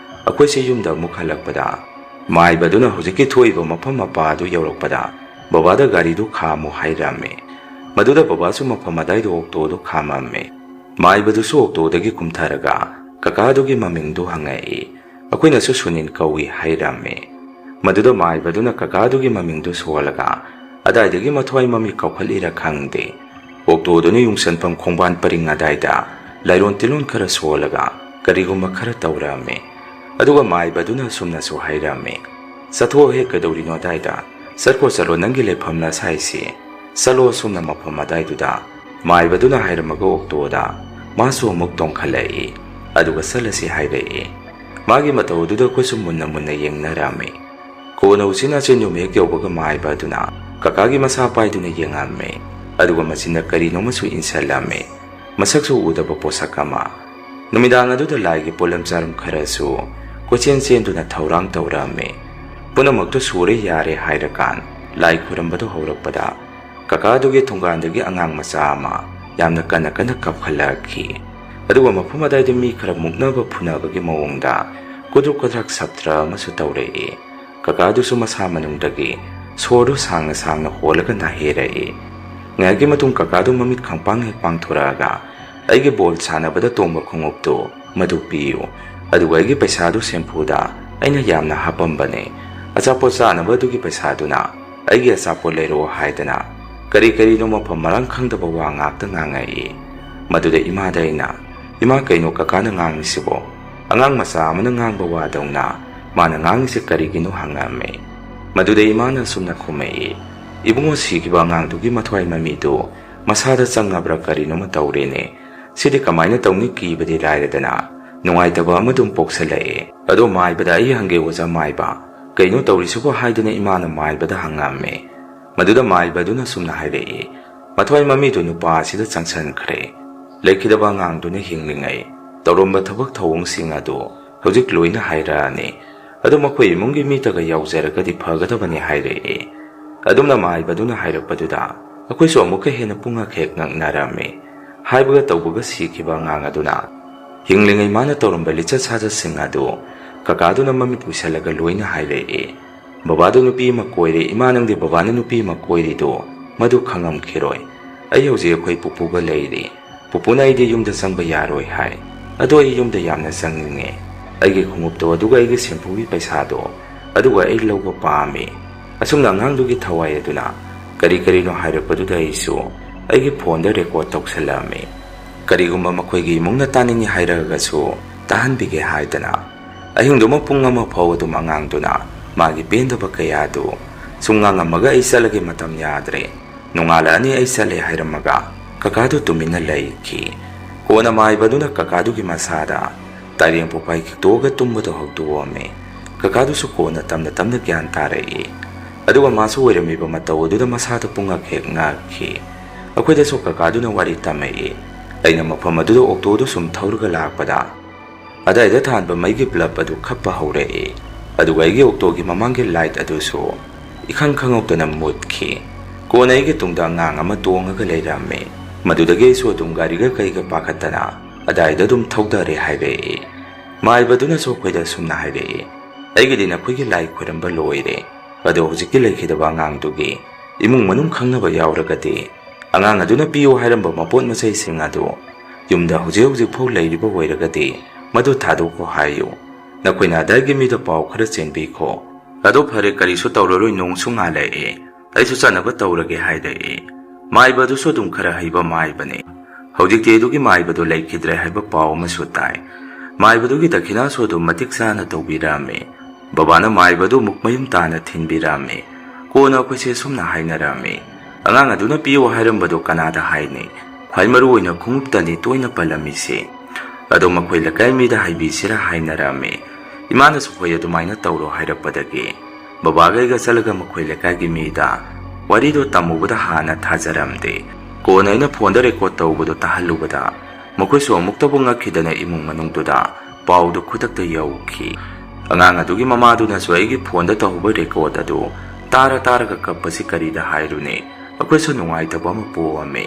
ꯑꯩꯈꯣꯏꯁꯦ ꯌꯨꯝꯗ ꯑꯃꯨꯛ ꯍꯜꯂꯛꯄꯗ, ꯃꯥꯏꯕꯗꯨꯅ ꯍꯧꯖꯤꯛꯀꯤ ꯊꯣꯛꯏꯕ ꯃꯐꯝ ꯃꯄꯥ ꯑꯗꯨ ꯌꯧꯔꯛꯄꯗ ꯕꯕꯥꯗ ꯒꯥꯔꯤꯗꯨ ꯈꯥꯝꯃꯨ ꯍꯥꯏꯔꯝꯃꯤ꯫ ꯃꯗꯨꯗ ꯕꯕꯥꯁꯨ ꯃꯐꯝ ꯑꯗꯥꯏꯗ ꯑꯣꯛꯇꯣꯗꯨ ꯈꯥꯝꯃꯝꯃꯤ꯫ ꯃꯥꯏꯕꯗꯨꯁꯨ ꯑꯣꯛꯇꯣꯗꯒꯤ ꯀꯨꯝꯊꯔꯒ ꯀꯀꯥꯗꯨꯒꯤ ꯃꯃꯤꯡꯗꯨ ꯍꯪꯉꯛꯏ꯫ ꯑꯩꯈꯣꯏꯅꯁꯨ "ꯁꯨꯅꯤꯜ ꯀꯧꯏ" ꯍꯥꯏꯔꯝꯃꯤ꯫ ꯃꯗꯨꯗ ꯃꯥꯏꯕꯗꯨꯅ ꯀꯀꯥꯗꯨꯒꯤ ꯃꯃꯤꯡꯗꯨ ꯁꯣꯜꯂꯒ ꯑꯗꯥꯏꯗꯒꯤ ꯃꯊ꯭ꯋꯥꯏ ꯃꯃꯤꯠ ꯀꯥꯎꯈꯠꯂꯤꯔ ꯈꯪꯗꯦ, ꯑꯣꯛꯇꯣꯗꯨꯅ ꯌꯨꯡꯁꯟꯐꯝ ꯈꯣꯡꯕꯥꯟ ꯄꯔꯤꯡ ꯑꯗꯥꯏꯗ ꯂꯥꯏꯔꯣꯟ ꯇꯤꯜꯂꯣꯟ ꯈꯔ ꯁꯣꯜꯂꯒ ꯀꯔꯤꯒꯨꯝꯕ ꯈꯔ ꯇꯧꯔꯛꯑꯝꯃꯤ꯫ ꯑꯗꯨꯒ ꯃꯥꯏꯕꯗꯨꯅ ꯑꯁꯨꯝꯅꯁꯨ ꯍꯥꯏꯔꯝꯃꯤ, "ꯆꯠꯊꯣꯛꯑꯣꯍꯦ, ꯀꯩꯗꯧꯔꯤꯅꯣ ꯑꯗꯥꯏꯗ? ꯆꯠꯈꯣ, ꯆꯠꯂꯣ, ꯅꯪꯒꯤ ꯂꯩꯐꯝ ꯅꯁꯥꯏꯁꯤ꯫ ꯆꯠꯂꯣ ꯑꯁꯨꯝꯅ ꯃꯐꯝ ꯑꯗꯥꯏꯗꯨꯗ"꯫ ꯃꯥꯏꯕꯗꯨꯅ ꯍꯥꯏꯔꯝꯃꯒ ꯑꯣꯛꯇꯣꯗ ꯃꯥꯁꯨ ꯑꯃꯨꯛ ꯇꯣꯡꯈꯠꯂꯛꯏ꯫ ꯑꯗꯨꯒ "ꯆꯠꯂꯁꯤ" ꯍꯥꯏꯔꯛꯏ꯫ ꯃꯥꯒꯤ ꯃꯇꯧ ꯑꯗꯨꯗ ꯑꯩꯈꯣꯏꯁꯨ ꯃꯨꯟꯅ ꯃꯨꯟꯅ ꯌꯦꯡꯅꯔꯝꯃꯤ꯫ ꯀꯣꯟꯅ ꯎꯆꯤꯟ ꯅꯥꯆꯤꯟ ꯌꯨꯝ ꯍꯦꯛ ꯌꯧꯕꯒ ꯃꯥꯏꯕ ꯑꯗꯨꯅ ꯀꯀꯥꯒꯤ ꯃꯁꯥ ꯄꯥꯏꯗꯨꯅ ꯌꯦꯡꯉꯝꯃꯤ꯫ ꯑꯗꯨꯒ ꯃꯆꯤꯟꯗ ꯀꯔꯤꯅꯣꯃꯁꯨ ꯏꯟꯁꯤꯜꯂꯝꯃꯤ꯫ ꯃꯁꯛꯁꯨ ꯎꯗꯕ ꯄꯣꯠꯁꯛ ꯑꯃ꯫ ꯅꯨꯃꯤꯗꯥꯡ ꯑꯗꯨꯗ ꯂꯥꯏꯒꯤ ꯄꯣꯠꯂꯝ ꯆꯥꯔꯝ ꯈꯔꯁꯨ ꯀꯣꯏꯆꯦꯟ ꯆꯦꯟꯗꯨꯅ ꯊꯧꯔꯥꯡ ꯇꯧꯔꯝꯃꯤ꯫ ꯄꯨꯝꯅꯃꯛꯇꯨ ꯁꯨꯔꯦ ꯌꯥꯔꯦ ꯍꯥꯏꯔꯀꯥꯟ ꯂꯥꯏ ꯈꯨꯔꯝꯕꯗꯨ ꯍꯧꯔꯛꯄꯗ ꯀꯀꯥꯗꯨꯒꯤ ꯊꯣꯡꯒꯥꯟꯗꯒꯤ ꯑꯉꯥꯡ ꯃꯆꯥ ꯑꯃ ꯌꯥꯝꯅ ꯀꯟꯅ ꯀꯟꯅ ꯀꯞꯈꯠꯂꯛꯈꯤ꯫ ꯑꯗꯨꯒ ꯃꯐꯝ ꯑꯗꯥꯏꯗ ꯃꯤ ꯈꯔ ꯃꯨꯛꯅꯕ ꯐꯨꯅꯕꯒꯤ ꯃꯑꯣꯡꯗ ꯀꯨꯗ꯭ꯔꯨꯛ ꯀꯗ꯭ꯔꯛ ꯁꯞꯇ꯭ꯔ ꯑꯃꯁꯨ ꯇꯧꯔꯛꯏ꯫ ꯀꯀꯥꯗꯨꯁꯨ ꯃꯁꯥ ꯃꯅꯨꯡꯗꯒꯤ ꯁꯣꯔꯗꯨ ꯁꯥꯡꯅ ꯁꯥꯡꯅ ꯍꯣꯜꯂꯒ ꯅꯥꯍꯦꯔꯛꯏ꯫ ꯉꯥꯏꯍꯥꯛꯀꯤ ꯃꯇꯨꯡ ꯀꯀꯥꯗꯨ ꯃꯃꯤꯠ ꯈꯪꯄꯥꯡ ꯍꯦꯛ ꯄꯥꯡꯊꯣꯔꯛꯑꯒ, "ꯑꯩꯒꯤ ꯕꯣꯜ ꯁꯥꯟꯅꯕꯗ ꯇꯣꯡꯕ ꯈꯣꯡꯎꯞꯇꯨ ꯃꯗꯨ ꯄꯤꯌꯨ, ꯑꯗꯨꯒ ꯑꯩꯒꯤ ꯄꯩꯁꯥꯗꯨ ꯁꯦꯝꯐꯨꯗ ꯑꯩꯅ ꯌꯥꯝꯅ ꯍꯥꯞꯄꯝꯕꯅꯦ꯫ ꯑꯆꯥꯄꯣꯠ ꯆꯥꯅꯕ ꯑꯗꯨꯒꯤ ꯄꯩꯁꯥꯗꯨꯅ ꯑꯩꯒꯤ ꯑꯆꯥꯄꯣꯠ ꯂꯩꯔꯛꯑꯣ" ꯍꯥꯏꯗꯅ ꯀꯔꯤ ꯀꯔꯤꯅꯣ ꯃꯐꯝ ꯃꯔꯥꯡ ꯈꯪꯗꯕ ꯋꯥ ꯉꯥꯛꯇ ꯉꯥꯡꯉꯛꯏ꯫ ꯃꯗꯨꯗ ꯏꯃꯥꯗ ꯑꯩꯅ, "ꯏꯃꯥ, ꯀꯩꯅꯣ ꯀꯀꯥꯅ ꯉꯥꯡꯉꯤꯁꯤꯕꯣ? ꯑꯉꯥꯡ ꯃꯆꯥ ꯑꯃꯅ ꯉꯥꯡꯕ ꯋꯥꯗꯧꯅ ꯃꯥꯅ ꯉꯥꯡꯉꯤꯁꯦ ꯀꯔꯤꯒꯤꯅꯣ?" ꯍꯪꯉꯛꯑꯝꯃꯤ꯫ ꯃꯗꯨꯗ ꯏꯃꯥꯅ ꯑꯁꯨꯝꯅ ꯈꯨꯝꯃꯛꯏ, "ꯏꯕꯨꯡꯉꯣ, ꯁꯤꯈꯤꯕ ꯑꯉꯥꯡꯗꯨꯒꯤ ꯃꯊ꯭ꯋꯥꯏ ꯃꯃꯤꯗꯨ ꯃꯁꯥꯗ ꯆꯪꯉꯕ꯭ꯔꯥ ꯀꯔꯤꯅꯣꯃ ꯇꯧꯔꯦꯅꯦ꯫ ꯁꯤꯗꯤ ꯀꯃꯥꯏꯅ ꯇꯧꯅꯤ? ꯀꯤꯕꯗꯤ ꯂꯥꯏꯔꯗꯅ ꯅꯨꯡꯉꯥꯏꯇꯕ ꯑꯃ ꯑꯗꯨꯝ ꯄꯣꯛꯁꯜꯂꯛꯑꯦ꯫ ꯑꯗꯣ ꯃꯥꯏꯕꯗ ꯑꯩ ꯍꯪꯒꯦ, ꯑꯣꯖꯥ ꯃꯥꯏꯕ, ꯀꯩꯅꯣ ꯇꯧꯔꯤꯁꯤꯕꯣ?" ꯍꯥꯏꯗꯅ ꯏꯃꯥꯅ ꯃꯥꯏꯕꯗ ꯍꯪꯉꯝꯃꯦ꯫ ꯃꯗꯨꯗ ꯃꯥꯏꯕꯗꯨꯅ ꯁꯨꯝꯅ ꯍꯥꯏꯔꯛꯏ, "ꯃꯊ꯭ꯋꯥꯏ ꯃꯃꯤꯗꯨ ꯅꯨꯄꯥ ꯑꯁꯤꯗ ꯆꯪꯁꯟꯈ꯭ꯔꯦ꯫ ꯂꯩꯈꯤꯗꯕ ꯑꯉꯥꯡꯗꯨꯅ ꯍꯤꯡꯂꯤꯉꯩ ꯇꯧꯔꯝꯕ ꯊꯕꯛ ꯊꯧꯑꯣꯡꯁꯤꯡ ꯑꯗꯨ ꯍꯧꯖꯤꯛ ꯂꯣꯏꯅ ꯍꯥꯏꯔꯛꯑꯅꯤ꯫ ꯑꯗꯣ ꯃꯈꯣꯏ ꯏꯃꯨꯡꯒꯤ ꯃꯤꯇꯒ ꯌꯥꯎꯖꯔꯒꯗꯤ ꯐꯒꯗꯕꯅꯤ" ꯍꯥꯏꯔꯛꯏ꯫ ꯑꯗꯨꯝꯅ ꯃꯥꯏꯕꯗꯨꯅ ꯍꯥꯏꯔꯛꯄꯗꯨꯗ ꯑꯩꯈꯣꯏꯁꯨ ꯑꯃꯨꯛꯀ ꯍꯦꯟꯅ ꯄꯨꯡꯉꯛ ꯍꯦꯛ ꯉꯛꯅꯔꯝꯃꯤ꯫ ꯍꯥꯏꯕꯒ ꯇꯧꯕꯒ ꯁꯤꯈꯤꯕ ꯑꯉꯥꯡ ꯑꯗꯨꯅ ꯍꯤꯡꯂꯤꯉꯩ ꯃꯥꯅ ꯇꯧꯔꯝꯕ ꯂꯤꯆꯠ ꯁꯥꯖꯠꯁꯤꯡ ꯑꯗꯨ ꯀꯀꯥꯗꯨꯅ ꯃꯃꯤꯠ ꯎꯏꯁꯜꯂꯒ ꯂꯣꯏꯅ ꯍꯥꯏꯔꯛꯏ꯫ "ꯕꯕꯥꯗꯨ ꯅꯨꯄꯤ ꯑꯃ ꯀꯣꯏꯔꯦ, ꯏꯃꯥ ꯅꯪꯗꯤ ꯕꯕꯥꯅ ꯅꯨꯄꯤ ꯑꯃ ꯀꯣꯏꯔꯤꯗꯨ ꯃꯗꯨ ꯈꯪꯉꯝꯈꯤꯔꯣꯏ꯫ ꯑꯩ ꯍꯧꯖꯤꯛ ꯑꯩꯈꯣꯏ ꯄꯨꯄꯨꯒ ꯂꯩꯔꯤ꯫ ꯄꯨꯄꯨꯅ ꯑꯩꯗꯤ ꯌꯨꯝꯗ ꯆꯪꯕ ꯌꯥꯔꯣꯏ ꯍꯥꯏ꯫ ꯑꯗꯣ ꯑꯩ ꯌꯨꯝꯗ ꯌꯥꯝꯅ ꯆꯪꯅꯤꯡꯉꯦ꯫ ꯑꯩꯒꯤ ꯈꯣꯡꯎꯞꯇꯣ ꯑꯗꯨꯒ ꯑꯩꯒꯤ ꯁꯦꯝꯐꯨꯒꯤ ꯄꯩꯁꯥꯗꯣ ꯑꯗꯨꯒ ꯑꯩ ꯂꯧꯕ ꯄꯥꯝꯃꯤ꯫" ꯑꯁꯨꯝꯅ ꯑꯉꯥꯡꯗꯨꯒꯤ ꯊꯋꯥꯏ ꯑꯗꯨꯅ ꯀꯔꯤ ꯀꯔꯤꯅꯣ ꯍꯥꯏꯔꯛꯄꯗꯨꯗ ꯑꯩꯁꯨ ꯑꯩꯒꯤ ꯐꯣꯟꯗ ꯔꯦꯀꯣꯔꯗ ꯇꯧꯁꯜꯂꯝꯃꯤ꯫ ꯀꯔꯤꯒꯨꯝꯕ ꯃꯈꯣꯏꯒꯤ ꯏꯃꯨꯡꯅ ꯇꯥꯅꯤꯡꯏ ꯍꯥꯏꯔꯒꯁꯨ ꯇꯥꯍꯟꯕꯤꯒꯦ ꯍꯥꯏꯗꯅ ꯑꯍꯤꯡꯗꯨꯃ ꯄꯨꯡ ꯑꯃ ꯐꯥꯎ ꯑꯗꯨꯝ ꯑꯉꯥꯡꯗꯨꯅ ꯃꯥꯒꯤ ꯄꯦꯟꯗꯕ ꯀꯌꯥꯗꯨ ꯁꯨꯝ ꯉꯥꯡꯉꯝꯃꯒ ꯑꯩ ꯆꯠꯂꯒꯦ, ꯃꯇꯝ ꯌꯥꯗ꯭ꯔꯦ, ꯅꯣꯡꯉꯥꯜꯂꯛꯑꯅꯤ, ꯑꯩ ꯆꯠꯂꯦ ꯍꯥꯏꯔꯝꯃꯒ ꯀꯀꯥꯗꯨ ꯇꯨꯃꯤꯟꯅ ꯂꯩꯈꯤ꯫ ꯀꯣꯟꯅ ꯃꯥꯏꯕꯗꯨꯅ ꯀꯀꯥꯗꯨꯒꯤ ꯃꯁꯥꯗ ꯇꯥꯏꯔꯦꯡ ꯄꯣꯛꯄꯥꯏ ꯈꯤꯛꯇꯣꯛꯑꯒ ꯇꯨꯝꯕꯗꯣ ꯍꯧꯗꯣꯛꯑꯝꯃꯤ꯫ ꯀꯀꯥꯗꯨꯁꯨ ꯀꯣꯟꯅ ꯇꯞꯅ ꯇꯞꯅ ꯒ꯭ꯌꯥꯟ ꯇꯥꯔꯛꯏ꯫ ꯑꯗꯨꯒ ꯃꯥꯁꯨ ꯑꯣꯏꯔꯝꯃꯤꯕ ꯃꯇꯧ ꯑꯗꯨꯗ ꯃꯁꯥꯗ ꯄꯨꯡꯉꯛ ꯍꯦꯛ ꯉꯛꯈꯤ꯫ ꯑꯩꯈꯣꯏꯗꯁꯨ ꯀꯀꯥꯗꯨꯅ ꯋꯥꯔꯤ ꯇꯝꯃꯛꯏ꯫ ꯑꯩꯅ ꯃꯐꯝ ꯑꯗꯨꯗ ꯑꯣꯛꯇꯣꯗꯨ ꯁꯨꯝ ꯊꯧꯔꯒ ꯂꯥꯛꯄꯗ ꯑꯗꯥꯏꯗ ꯊꯥꯟꯕ ꯃꯩꯒꯤ ꯕ꯭ꯂꯕ ꯑꯗꯨ ꯈꯞꯄ ꯍꯧꯔꯛꯏ꯫ ꯑꯗꯨꯒ ꯑꯩꯒꯤ ꯑꯣꯛꯇꯣꯒꯤ ꯃꯃꯥꯡꯒꯤ ꯂꯥꯏꯠ ꯑꯗꯨꯁꯨ ꯏꯈꯪ ꯈꯪꯍꯧꯗꯅ ꯃꯨꯠꯈꯤ꯫ ꯀꯣꯟꯅ ꯑꯩꯒꯤ ꯇꯨꯡꯗ ꯑꯉꯥꯡ ꯑꯃ ꯇꯣꯡꯉꯒ ꯂꯩꯔꯝꯃꯤ꯫ ꯃꯗꯨꯗꯒꯤ ꯑꯩꯁꯨ ꯑꯗꯨꯝ ꯒꯥꯔꯤꯒ ꯀꯩꯒ ꯄꯥꯈꯠꯇꯅ ꯑꯗꯥꯏꯗ ꯑꯗꯨꯝ ꯊꯧꯗꯔꯦ ꯍꯥꯏꯔꯛꯏ꯫ ꯃꯥꯏꯕꯗꯨꯅꯁꯨ ꯑꯩꯈꯣꯏꯗ ꯑꯁꯨꯝꯅ ꯍꯥꯏꯔꯛꯏ, "ꯑꯩꯒꯤꯗꯤ ꯅꯈꯣꯏꯒꯤ ꯂꯥꯏ ꯈꯣꯏꯔꯝꯕ ꯂꯣꯏꯔꯦ, ꯑꯗꯣ ꯍꯧꯖꯤꯛꯀꯤ ꯂꯩꯈꯤꯗꯕ ꯑꯉꯥꯡꯗꯨꯒꯤ ꯏꯃꯨꯡ ꯃꯅꯨꯡ ꯈꯪꯅꯕ ꯌꯥꯎꯔꯒꯗꯤ ꯑꯉꯥꯡ ꯑꯗꯨꯅ ꯄꯤꯌꯨ ꯍꯥꯏꯔꯝꯕ ꯃꯄꯣꯠ ꯃꯆꯩꯁꯤꯡ ꯑꯗꯨ ꯌꯨꯝꯗ ꯍꯧꯖꯤꯛ ꯍꯧꯖꯤꯛ ꯐꯥꯎ ꯂꯩꯔꯤꯕ ꯑꯣꯏꯔꯒꯗꯤ ꯃꯗꯨ ꯊꯥꯗꯣꯛꯈꯣ ꯍꯥꯏꯌꯨ꯫ ꯅꯈꯣꯏꯅ ꯑꯗꯥꯏꯒꯤ ꯃꯤꯗ ꯄꯥꯎ ꯈꯔ ꯆꯦꯟꯕꯤꯈꯣ꯫ ꯑꯗꯣ ꯐꯔꯦ, ꯀꯔꯤꯁꯨ ꯇꯧꯔꯔꯣꯏ, ꯅꯣꯡꯁꯨ ꯉꯥꯜꯂꯛꯑꯦ, ꯑꯩꯁꯨ ꯆꯠꯅꯕ ꯇꯧꯔꯒꯦ" ꯍꯥꯏꯔꯛꯏ꯫ ꯃꯥꯏꯕ ꯑꯗꯨꯁꯨ ꯑꯗꯨꯝ ꯈꯔ ꯍꯩꯕ ꯃꯥꯏꯕꯅꯤ꯫ ꯍꯧꯖꯤꯛꯇꯤ ꯑꯗꯨꯒꯤ ꯃꯥꯏꯕꯗꯨ ꯂꯩꯈꯤꯗ꯭ꯔꯦ ꯍꯥꯏꯕ ꯄꯥꯎ ꯑꯃꯁꯨ ꯇꯥꯏ꯫ ꯃꯥꯏꯕꯗꯨꯒꯤ ꯗꯈꯤꯅꯥꯁꯨ ꯑꯗꯨꯝ ꯃꯇꯤꯛ ꯆꯥꯅ ꯇꯧꯕꯤꯔꯝꯃꯤ꯫ ꯕꯕꯥꯅ ꯃꯥꯏꯕꯗꯨ ꯑꯃꯨꯛ ꯃꯌꯨꯝ ꯇꯥꯅ ꯊꯤꯟꯕꯤꯔꯝꯃꯤ꯫ ꯀꯣꯟꯅ ꯑꯩꯈꯣꯏꯁꯦ ꯁꯨꯝꯅ ꯍꯥꯏꯅꯔꯝꯃꯤ, "ꯑꯉꯥꯡ ꯑꯗꯨꯅ ꯄꯤꯌꯨ ꯍꯥꯏꯔꯝꯕꯗꯨ ꯀꯅꯥꯗ ꯍꯥꯏꯅꯤ? ꯈ꯭ꯋꯥꯏ ꯃꯔꯨ ꯑꯣꯏꯅ ꯈꯣꯡꯎꯞꯇꯅꯤ ꯇꯣꯏꯅ ꯄꯜꯂꯝꯃꯤꯁꯦ꯫ ꯑꯗꯣ ꯃꯈꯣꯏ ꯂꯩꯀꯥꯏ ꯃꯤꯗ ꯍꯥꯏꯕꯤꯁꯤꯔꯥ?" ꯍꯥꯏꯅꯔꯝꯃꯤ꯫ ꯏꯃꯥꯅꯁꯨ "ꯍꯣꯏ, ꯑꯗꯨꯃꯥꯏꯅ ꯇꯧꯔꯣ" ꯍꯥꯏꯔꯛꯄꯗꯒꯤ ꯕꯕꯥꯒ ꯑꯩꯒ ꯆꯠꯂꯒ ꯃꯈꯣꯏ ꯂꯩꯀꯥꯏꯒꯤ ꯃꯤꯗ ꯋꯥꯔꯤꯗꯣ ꯇꯝꯃꯨꯕꯗ ꯍꯥꯟꯅ ꯊꯥꯖꯔꯝꯗꯦ꯫ ꯀꯣꯟꯅ ꯑꯩꯅ ꯐꯣꯟꯗ ꯔꯦꯀꯣꯔꯗ ꯇꯧꯕꯗꯣ ꯇꯥꯍꯜꯂꯨꯕꯗ ꯃꯈꯣꯏꯁꯨ ꯑꯃꯨꯛꯇꯕꯨ ꯉꯛꯈꯤꯗꯅ ꯏꯃꯨꯡ ꯃꯅꯨꯡꯗꯨꯗ ꯄꯥꯎꯗꯨ ꯈꯨꯗꯛꯇ ꯌꯧꯈꯤ꯫ ꯑꯉꯥꯡ ꯑꯗꯨꯒꯤ ꯃꯃꯥꯗꯨꯅꯁꯨ ꯑꯩꯒꯤ ꯐꯣꯟꯗ ꯇꯧꯍꯧꯕ ꯔꯦꯀꯣꯔꯗ ꯑꯗꯨ ꯇꯥꯔ ꯇꯥꯔꯒ ꯀꯞꯄꯁꯤ ꯀꯔꯤꯗ ꯍꯥꯏꯔꯨꯅꯤ? ꯑꯩꯈꯣꯏꯁꯨ ꯅꯨꯡꯉꯥꯏꯇꯕ ꯑꯃ ꯄꯣꯛꯑꯝꯃꯤ꯫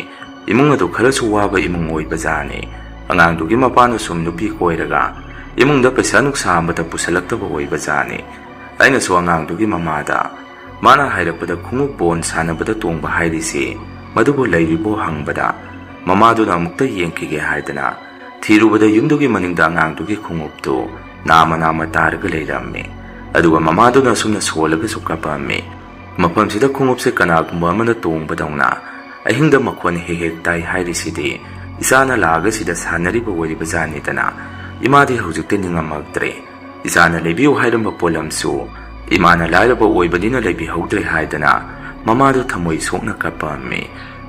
ꯏꯃꯨꯡ ꯑꯗꯨ ꯈꯔꯁꯨ ꯋꯥꯕ ꯏꯃꯨꯡ ꯑꯣꯏꯕꯖꯥꯠꯅꯤ꯫ ꯑꯉꯥꯡꯗꯨꯒꯤ ꯃꯄꯥꯅ ꯁꯨꯝ ꯅꯨꯄꯤ ꯀꯣꯏꯔꯒ ꯏꯃꯨꯡꯗ ꯄꯩꯁꯥ ꯅꯨꯡꯁꯥ ꯑꯃꯠꯇ ꯄꯨꯁꯜꯂꯛꯇꯕ ꯑꯣꯏꯕꯖꯥꯠꯅꯤ꯫ ꯑꯩꯅꯁꯨ ꯑꯉꯥꯡꯗꯨꯒꯤ ꯃꯃꯥꯗ, ꯃꯥꯅ ꯍꯥꯏꯔꯛꯄꯗ ꯈꯣꯡꯎꯞ ꯕꯣꯟ ꯁꯥꯟꯅꯕꯗ ꯇꯣꯡꯕ ꯍꯥꯏꯔꯤꯁꯤ ꯃꯗꯨꯕꯨ ꯂꯩꯔꯤꯕꯣ ꯍꯪꯕꯗ, ꯃꯃꯥꯗꯨꯅ ꯑꯃꯨꯛꯇ ꯌꯦꯡꯈꯤꯒꯦ ꯍꯥꯏꯗꯅ ꯊꯤꯔꯨꯕꯗ ꯌꯨꯝꯗꯨꯒꯤ ꯃꯅꯤꯡꯗ ꯑꯉꯥꯡꯗꯨꯒꯤ ꯈꯣꯡꯎꯞꯇꯨ ꯅꯥꯝꯃ ꯅꯥꯝꯃ ꯇꯥꯔꯒ ꯂꯩꯔꯝꯃꯤ꯫ ꯑꯗꯨꯒ ꯃꯃꯥꯗꯨꯅ ꯑꯁꯨꯝꯅ ꯁꯣꯜꯂꯒꯁꯨ ꯀꯞꯄꯝꯃꯤ꯫ ꯃꯐꯝꯁꯤꯗ ꯈꯣꯡꯎꯞꯁꯦ ꯀꯅꯥꯒꯨꯝꯕ ꯑꯃꯅ ꯇꯣꯡꯕꯗꯧꯅ ꯑꯍꯤꯡꯗ ꯃꯈꯣꯟ ꯍꯦꯛ ꯍꯦꯛ ꯇꯥꯏ ꯍꯥꯏꯔꯤꯁꯤꯗꯤ ꯏꯆꯥꯅ ꯂꯥꯛꯑꯒ ꯁꯤꯗ ꯁꯥꯟꯅꯔꯤꯕ ꯑꯣꯏꯔꯤꯕ ꯖꯥꯠꯅꯤꯗꯅ ꯏꯃꯥꯗꯤ ꯍꯧꯖꯤꯛꯇꯤ ꯅꯤꯡꯉꯝꯃꯛꯇ꯭ꯔꯦ꯫ ꯏꯆꯥꯅ ꯂꯩꯕꯤꯌꯨ ꯍꯥꯏꯔꯝꯕ ꯄꯣꯠꯂꯝꯁꯨ ꯏꯃꯥꯅ ꯂꯥꯏꯔꯕ ꯑꯣꯏꯕꯅꯤꯅ ꯂꯩꯕꯤꯍꯧꯗ꯭ꯔꯦ ꯍꯥꯏꯗꯅ ꯃꯃꯥꯗꯨ ꯊꯃꯣꯏ ꯁꯣꯛꯅ ꯀꯞꯄꯝꯃꯤ꯫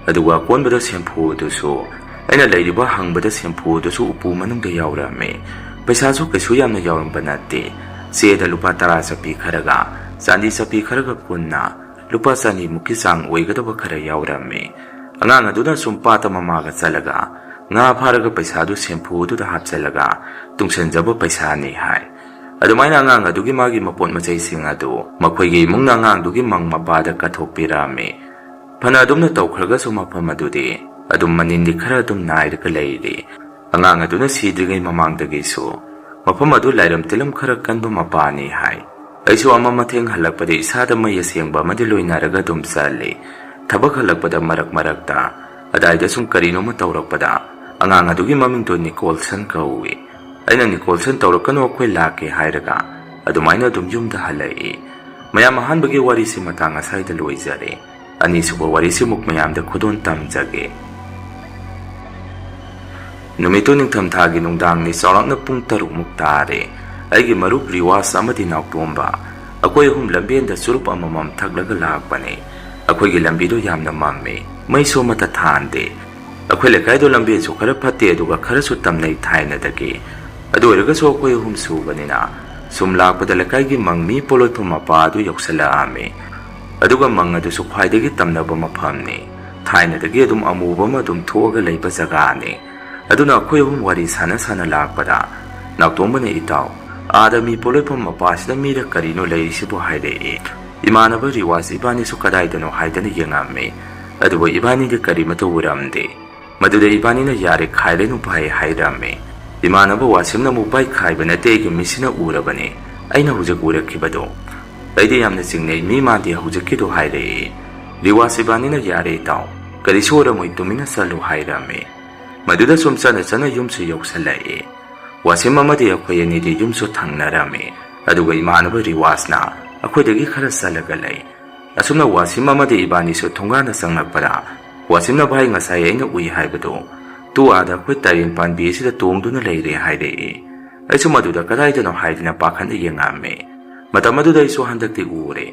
ꯑꯗꯨꯒ ꯑꯀꯣꯟꯕꯗ ꯁꯦꯝꯐꯨ ꯑꯗꯨꯁꯨ ꯑꯩꯅ ꯂꯩꯔꯤꯕ ꯍꯪꯕꯗ ꯁꯦꯝꯐꯨ ꯑꯗꯨꯁꯨ ꯎꯄꯨ ꯃꯅꯨꯡꯗ ꯌꯥꯎꯔꯝꯃꯤ꯫ ꯄꯩꯁꯥꯁꯨ ꯀꯩꯁꯨ ꯌꯥꯝꯅ ꯌꯥꯎꯔꯝꯕ ꯅꯠꯇꯦ꯫ ꯆꯦꯗ ꯂꯨꯄꯥ ꯇꯔꯥ ꯆꯠꯄꯤ ꯈꯔꯒ ꯆꯥꯟꯗꯤ ꯆꯠꯄꯤ ꯈꯔꯒ ꯄꯨꯟꯅ ꯂꯨꯄꯥ ꯆꯅꯤꯃꯨꯛꯀꯤ ꯆꯥꯡ ꯑꯣꯏꯒꯗꯕ ꯈꯔ ꯌꯥꯎꯔꯝꯃꯤ꯫ ꯑꯉꯥꯡ ꯑꯗꯨꯅ ꯁꯨꯝ ꯄꯥꯠꯇ ꯃꯃꯥꯒ ꯆꯠꯂꯒ ꯉꯥ ꯐꯥꯔꯒ ꯄꯩꯁꯥꯗꯨ ꯁꯦꯝꯐꯨ ꯑꯗꯨꯗ ꯍꯥꯞꯆꯤꯜꯂꯒ ꯇꯨꯡꯁꯤꯟꯖꯕ ꯄꯩꯁꯥꯅꯤ ꯍꯥꯏ꯫ ꯑꯗꯨꯃꯥꯏꯅ ꯑꯉꯥꯡ ꯑꯗꯨꯒꯤ ꯃꯥꯒꯤ ꯃꯄꯣꯠ ꯃꯆꯩꯁꯤꯡ ꯑꯗꯨ ꯃꯈꯣꯏꯒꯤ ꯏꯃꯨꯡꯅ ꯑꯉꯥꯡꯗꯨꯒꯤ ꯃꯪ ꯃꯄꯥꯗ ꯀꯠꯊꯣꯛꯄꯤꯔꯛꯑꯝꯃꯤ꯫ ꯐꯅ ꯑꯗꯨꯝꯅ ꯇꯧꯈ꯭ꯔꯒꯁꯨ ꯃꯐꯝ ꯑꯗꯨꯗꯤ ꯑꯗꯨꯝ ꯃꯅꯤꯟꯗꯤ ꯈꯔ ꯑꯗꯨꯝ ꯅꯥꯏꯔꯒ ꯂꯩꯔꯤ꯫ ꯑꯉꯥꯡ ꯑꯗꯨꯅ ꯁꯤꯗ꯭ꯔꯤꯉꯩ ꯃꯃꯥꯡꯗꯒꯤꯁꯨ ꯃꯐꯝ ꯑꯗꯨ ꯂꯥꯏꯔꯝ ꯇꯤꯂꯝ ꯈꯔ ꯀꯟꯕ ꯃꯄꯥꯅꯤ ꯍꯥꯏ꯫ ꯑꯩꯁꯨ ꯑꯃ ꯃꯊꯦꯡ ꯍꯜꯂꯛꯄꯗ ꯏꯁꯥꯗ ꯃꯩ ꯑꯁꯦꯡꯕ ꯑꯃꯗꯤ ꯂꯣꯏꯅꯔꯒ ꯑꯗꯨꯝ ꯆꯠꯂꯤ꯫ ꯊꯕꯛ ꯍꯜꯂꯛꯄꯗ ꯃꯔꯛ ꯃꯔꯛꯇ ꯑꯗꯥꯏꯗ ꯁꯨꯝ ꯀꯔꯤꯅꯣꯃ ꯇꯧꯔꯛꯄꯗ ꯑꯉꯥꯡ ꯑꯗꯨꯒꯤ ꯃꯃꯤꯡꯗꯣ ꯅꯤꯀꯣꯜꯁꯟ ꯀꯧꯏ꯫ ꯑꯩꯅ "ꯅꯤꯀꯣꯜꯁꯟ ꯇꯧꯔꯛꯀꯅꯨ, ꯑꯩꯈꯣꯏ ꯂꯥꯛꯀꯦ" ꯍꯥꯏꯔꯒ ꯑꯗꯨꯃꯥꯏꯅ ꯑꯗꯨꯝ ꯌꯨꯝꯗ ꯍꯜꯂꯛꯏ꯫ ꯃꯌꯥꯝ, ꯑꯍꯥꯟꯕꯒꯤ ꯋꯥꯔꯤꯁꯤ ꯃꯇꯥꯡ ꯑꯁꯥꯏꯗ ꯂꯣꯏꯖꯔꯦ꯫ ꯑꯅꯤꯁꯨꯕ ꯋꯥꯔꯤꯁꯤꯃꯨꯛ ꯃꯌꯥꯝꯗ ꯈꯨꯗꯣꯜ ꯇꯝꯖꯒꯦ꯫ ꯅꯨꯃꯤꯠꯇꯨ ꯅꯤꯡꯊꯝꯊꯥꯒꯤ ꯅꯨꯡꯗꯥꯡꯅꯤ, ꯆꯥꯎꯔꯥꯛꯅ ꯄꯨꯡ ꯇꯔꯨꯛꯃꯨꯛ ꯇꯥꯔꯦ꯫ ꯑꯩꯒꯤ ꯃꯔꯨꯞ ꯔꯤꯋꯥꯁ ꯑꯃꯗꯤ ꯅꯥꯎꯇꯣꯝꯕ, ꯑꯩꯈꯣꯏ ꯑꯍꯨꯝ ꯂꯝꯕꯦꯟꯗ ꯆꯨꯔꯨꯞ ꯑꯃꯃꯝ ꯊꯛꯂꯒ ꯂꯥꯛꯄꯅꯤ꯫ ꯑꯩꯈꯣꯏꯒꯤ ꯂꯝꯕꯤꯗꯨ ꯌꯥꯝꯅ ꯃꯝꯃꯤ, ꯃꯩꯁꯨ ꯑꯃꯠꯇ ꯊꯥꯟꯗꯦ꯫ ꯑꯩꯈꯣꯏ ꯂꯩꯀꯥꯏꯗꯣ ꯂꯝꯕꯤꯁꯨ ꯈꯔ ꯐꯠꯇꯦ, ꯑꯗꯨꯒ ꯈꯔꯁꯨ ꯇꯝꯅꯩ ꯊꯥꯏꯅꯗꯒꯤ꯫ ꯑꯗꯨ ꯑꯣꯏꯔꯒꯁꯨ ꯑꯩꯈꯣꯏ ꯑꯍꯨꯝ ꯁꯨꯕꯅꯤꯅ ꯁꯨꯝ ꯂꯥꯛꯄꯗ ꯂꯩꯀꯥꯏꯒꯤ ꯃꯪ ꯃꯤ ꯄꯣꯂꯣꯏꯐꯝ ꯃꯄꯥ ꯑꯗꯨ ꯌꯧꯁꯤꯜꯂꯛꯑꯝꯃꯤ꯫ ꯑꯗꯨꯒ ꯃꯪ ꯑꯗꯨꯁꯨ ꯈ꯭ꯋꯥꯏꯗꯒꯤ ꯇꯝꯅꯕ ꯃꯐꯝꯅꯤ꯫ ꯊꯥꯏꯅꯗꯒꯤ ꯑꯗꯨꯝ ꯑꯃꯨꯕ ꯑꯃ ꯑꯗꯨꯝ ꯊꯣꯛꯑꯒ ꯂꯩꯕ ꯖꯒꯥꯅꯤ꯫ ꯑꯗꯨꯅ ꯑꯩꯈꯣꯏ ꯑꯍꯨꯝ ꯋꯥꯔꯤ ꯁꯥꯟꯅ ꯁꯥꯟꯅ ꯂꯥꯛꯄꯗ ꯅꯥꯎꯇꯣꯝꯕꯅ, "ꯏꯇꯥꯎ, ꯑꯥꯗ ꯃꯤ ꯄꯣꯂꯣꯏꯐꯝ ꯃꯄꯥꯁꯤꯗ ꯃꯤꯔ ꯀꯔꯤꯅꯣ ꯂꯩꯔꯤꯁꯤꯕꯨ?" ꯍꯥꯏꯔꯛꯏ꯫ ꯏꯃꯥꯟꯅꯕ ꯔꯤꯋꯥꯖ ꯏꯕꯥꯅꯤꯁꯨ ꯀꯗꯥꯏꯗꯅꯣ ꯍꯥꯏꯗꯅ ꯌꯦꯡꯉꯝꯃꯤ, ꯑꯗꯨꯕꯨ ꯏꯕꯥꯅꯤꯗꯤ ꯀꯔꯤꯃꯇ ꯎꯔꯝꯗꯦ꯫ ꯃꯗꯨꯗ ꯏꯕꯥꯅꯤꯅ "ꯌꯥꯔꯦ, ꯈꯥꯏꯔꯅꯨ ꯚꯥꯏ" ꯍꯥꯏꯔꯝꯃꯤ꯫ ꯏꯃꯥꯟꯅꯕ ꯋꯥꯁꯤꯝꯅ ꯑꯃꯨꯛ "ꯚꯥꯏ, ꯈꯥꯏꯕ ꯅꯠꯇꯦ, ꯑꯩꯒꯤ ꯃꯤꯠꯁꯤꯅ ꯎꯔꯕꯅꯦ, ꯑꯩꯅ ꯍꯧꯖꯤꯛ ꯎꯔꯛꯈꯤꯕꯗꯣ꯫ ꯑꯩꯗꯤ ꯌꯥꯝꯅ ꯆꯤꯡꯅꯩ, ꯃꯤ ꯃꯥꯟꯗꯦ ꯍꯧꯖꯤꯛꯀꯤꯗꯣ" ꯍꯥꯏꯔꯛꯏ꯫ ꯔꯤꯋꯥꯖ ꯏꯕꯥꯅꯤꯅ "ꯌꯥꯔꯦ ꯏꯇꯥꯎ, ꯀꯔꯤꯁꯨ ꯎꯔꯝꯃꯣꯏ, ꯇꯨꯃꯤꯟꯅ ꯆꯠꯂꯨ" ꯍꯥꯏꯔꯝꯃꯤ꯫ ꯃꯗꯨꯗ ꯁꯨꯝ ꯆꯠꯅ ꯆꯠꯅ ꯌꯨꯝꯁꯨ ꯌꯧꯁꯜꯂꯛꯏ꯫ ꯋꯥꯁꯤꯝ ꯑꯃꯗꯤ ꯑꯩꯈꯣꯏ ꯑꯅꯤꯗꯤ ꯌꯨꯝꯁꯨ ꯊꯪꯅꯔꯝꯃꯤ, ꯑꯗꯨꯒ ꯏꯃꯥꯟꯅꯕ ꯔꯤꯋꯥꯖꯅ ꯑꯩꯈꯣꯏꯗꯒꯤ ꯈꯔ ꯆꯠꯂꯒ ꯂꯩ꯫ ꯑꯁꯨꯝꯅ ꯋꯥꯁꯤꯝ ꯑꯃꯗꯤ ꯏꯕꯥꯅꯤꯁꯨ ꯊꯣꯡꯒꯥꯟꯗ ꯆꯪꯂꯛꯄꯗ, ꯋꯥꯁꯤꯝꯅ "ꯚꯥꯏ, ꯉꯁꯥꯏ ꯑꯩꯅ ꯎꯏ ꯍꯥꯏꯕꯗꯣ, ꯇꯨ ꯑꯥꯗ ꯑꯩꯈꯣꯏ ꯇꯔꯦꯟ ꯄꯥꯟꯕꯤ ꯑꯁꯤꯗ ꯇꯣꯡꯗꯨꯅ ꯂꯩꯔꯦ" ꯍꯥꯏꯔꯛꯏ꯫ ꯑꯩꯁꯨ ꯃꯗꯨꯗ ꯀꯗꯥꯏꯗꯅꯣ ꯍꯥꯏꯗꯅ ꯄꯥꯈꯠꯅ ꯌꯦꯡꯉꯛꯑꯝꯃꯤ꯫ ꯃꯇꯝ ꯑꯗꯨꯗ ꯑꯩꯁꯨ ꯍꯟꯗꯛꯇꯤ ꯎꯔꯦ꯫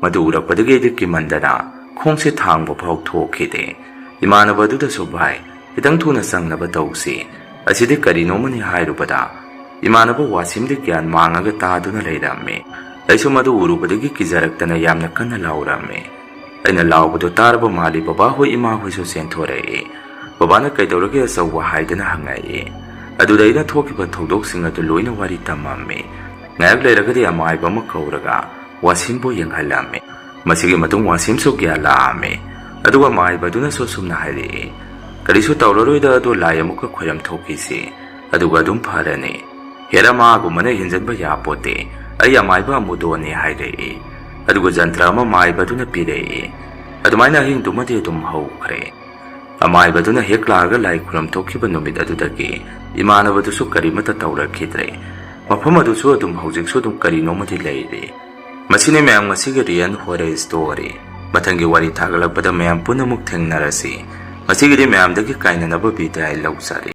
ꯃꯗꯨ ꯎꯔꯛꯄꯗꯒꯤ ꯑꯩꯗꯤ ꯀꯤꯃꯟꯗꯅ ꯈꯣꯡꯁꯦ ꯊꯥꯡꯕ ꯐꯥꯎ ꯊꯣꯛꯈꯤꯗꯦ꯫ ꯏꯃꯥꯟꯅꯕ ꯑꯗꯨꯗꯁꯨ "ꯚꯥꯏ, ꯈꯤꯇꯪ ꯊꯨꯅ ꯆꯪꯅꯕ ꯇꯧꯁꯤ, ꯑꯁꯤꯗꯤ ꯀꯔꯤꯅꯣꯃꯅꯤ" ꯍꯥꯏꯔꯨꯕꯗ, ꯏꯃꯥꯟꯅꯕ ꯋꯥꯁꯤꯝꯗꯤ ꯒ꯭ꯌꯥꯟ ꯃꯥꯡꯉꯒ ꯇꯥꯗꯨꯅ ꯂꯩꯔꯝꯃꯤ꯫ ꯑꯩꯁꯨ ꯃꯗꯨ ꯎꯔꯨꯕꯗꯒꯤ ꯀꯤꯖꯔꯛꯇꯅ ꯌꯥꯝꯅ ꯀꯟꯅ ꯂꯥꯎꯔꯝꯃꯤ꯫ ꯑꯩꯅ ꯂꯥꯎꯕꯗꯨ ꯇꯥꯔꯕ ꯃꯥꯜꯂꯤ ꯕꯕꯥꯍꯣꯏ ꯏꯃꯥꯍꯣꯏꯁꯨ ꯆꯦꯟꯊꯣꯔꯛꯏ꯫ ꯕꯕꯥꯅ "ꯀꯩꯗꯧꯔꯒꯦ ꯑꯆꯧꯕ?" ꯍꯥꯏꯗꯅ ꯍꯪꯉꯛꯏ꯫ ꯑꯗꯨꯗ ꯑꯩꯅ ꯊꯣꯛꯈꯤꯕ ꯊꯧꯗꯣꯛꯁꯤꯡ ꯑꯗꯨ ꯂꯣꯏꯅ ꯋꯥꯔꯤ ꯇꯝꯃꯝꯃꯤ꯫ ꯉꯥꯏꯍꯥꯛ ꯂꯩꯔꯒꯗꯤ ꯑꯃꯥꯏꯕ ꯑꯃ ꯀꯧꯔꯒ ꯋꯥꯁꯤꯝꯕꯨ ꯌꯦꯡꯍꯜꯂꯝꯃꯤ꯫ ꯃꯁꯤꯒꯤ ꯃꯇꯨꯡ ꯋꯥꯁꯤꯝꯁꯨ ꯒ꯭ꯌꯥꯟ ꯂꯥꯛꯑꯝꯃꯤ꯫ ꯑꯗꯨꯒ ꯑꯃꯥꯏꯕꯗꯨꯅꯁꯨ ꯑꯁꯨꯝꯅ ꯍꯥꯏꯔꯛꯏ, "ꯀꯔꯤꯁꯨ ꯇꯧꯔꯔꯣꯏꯗ, ꯑꯗꯣ ꯂꯥꯏ ꯑꯃꯨꯛꯀ ꯈꯣꯏꯔꯝ ꯊꯣꯛꯈꯤꯁꯤ, ꯑꯗꯨꯒ ꯑꯗꯨꯝ ꯐꯔꯅꯤ꯫ ꯍꯦꯔꯥ ꯃꯥꯒꯨꯝꯕꯅ ꯍꯦꯟꯖꯟꯕ ꯌꯥꯄꯣꯠꯇꯦ, ꯑꯩ ꯑꯃꯥꯏꯕ ꯑꯃꯨꯗꯣꯟꯅꯤ" ꯍꯥꯏꯔꯛꯏ꯫ ꯑꯗꯨꯒ ꯖꯟꯇ꯭ꯔ ꯑꯃ ꯃꯥꯏꯕꯗꯨꯅ ꯄꯤꯔꯛꯏ꯫ ꯑꯗꯨꯃꯥꯏꯅ ꯑꯍꯤꯡꯗꯨꯃꯗꯤ ꯑꯗꯨꯝ ꯍꯧꯈ꯭ꯔꯦ꯫ ꯑꯃꯥꯏꯕꯗꯨꯅ ꯍꯦꯛ ꯂꯥꯛꯑꯒ ꯂꯥꯏ ꯈꯨꯔꯝ ꯊꯣꯛꯈꯤꯕ ꯅꯨꯃꯤꯠ ꯑꯗꯨꯗꯒꯤ ꯏꯃꯥꯟꯅꯕꯗꯨꯁꯨ ꯀꯔꯤꯃꯠꯇ ꯇꯧꯔꯛꯈꯤꯗ꯭ꯔꯦ꯫ ꯃꯐꯝ ꯑꯗꯨꯁꯨ ꯑꯗꯨꯝ ꯍꯧꯖꯤꯛꯁꯨ ꯑꯗꯨꯝ ꯀꯔꯤꯅꯣꯃꯗꯤ ꯂꯩꯔꯤ꯫ ꯃꯁꯤꯅꯤ ꯃꯌꯥꯝ ꯉꯁꯤꯒꯤ Real Horror Story꯫ ꯃꯊꯪꯒꯤ ꯋꯥꯔꯤ ꯊꯥꯒꯠꯂꯛꯄꯗ ꯃꯌꯥꯝ ꯄꯨꯟꯅ ꯑꯃꯨꯛ ꯊꯦꯡꯅꯔꯁꯤ꯫ ꯉꯁꯤꯒꯤꯗꯤ ꯃꯌꯥꯝꯗꯒꯤ ꯀꯥꯏꯅꯅꯕ ꯕꯤꯗꯥꯏ ꯂꯧꯖꯔꯦ꯫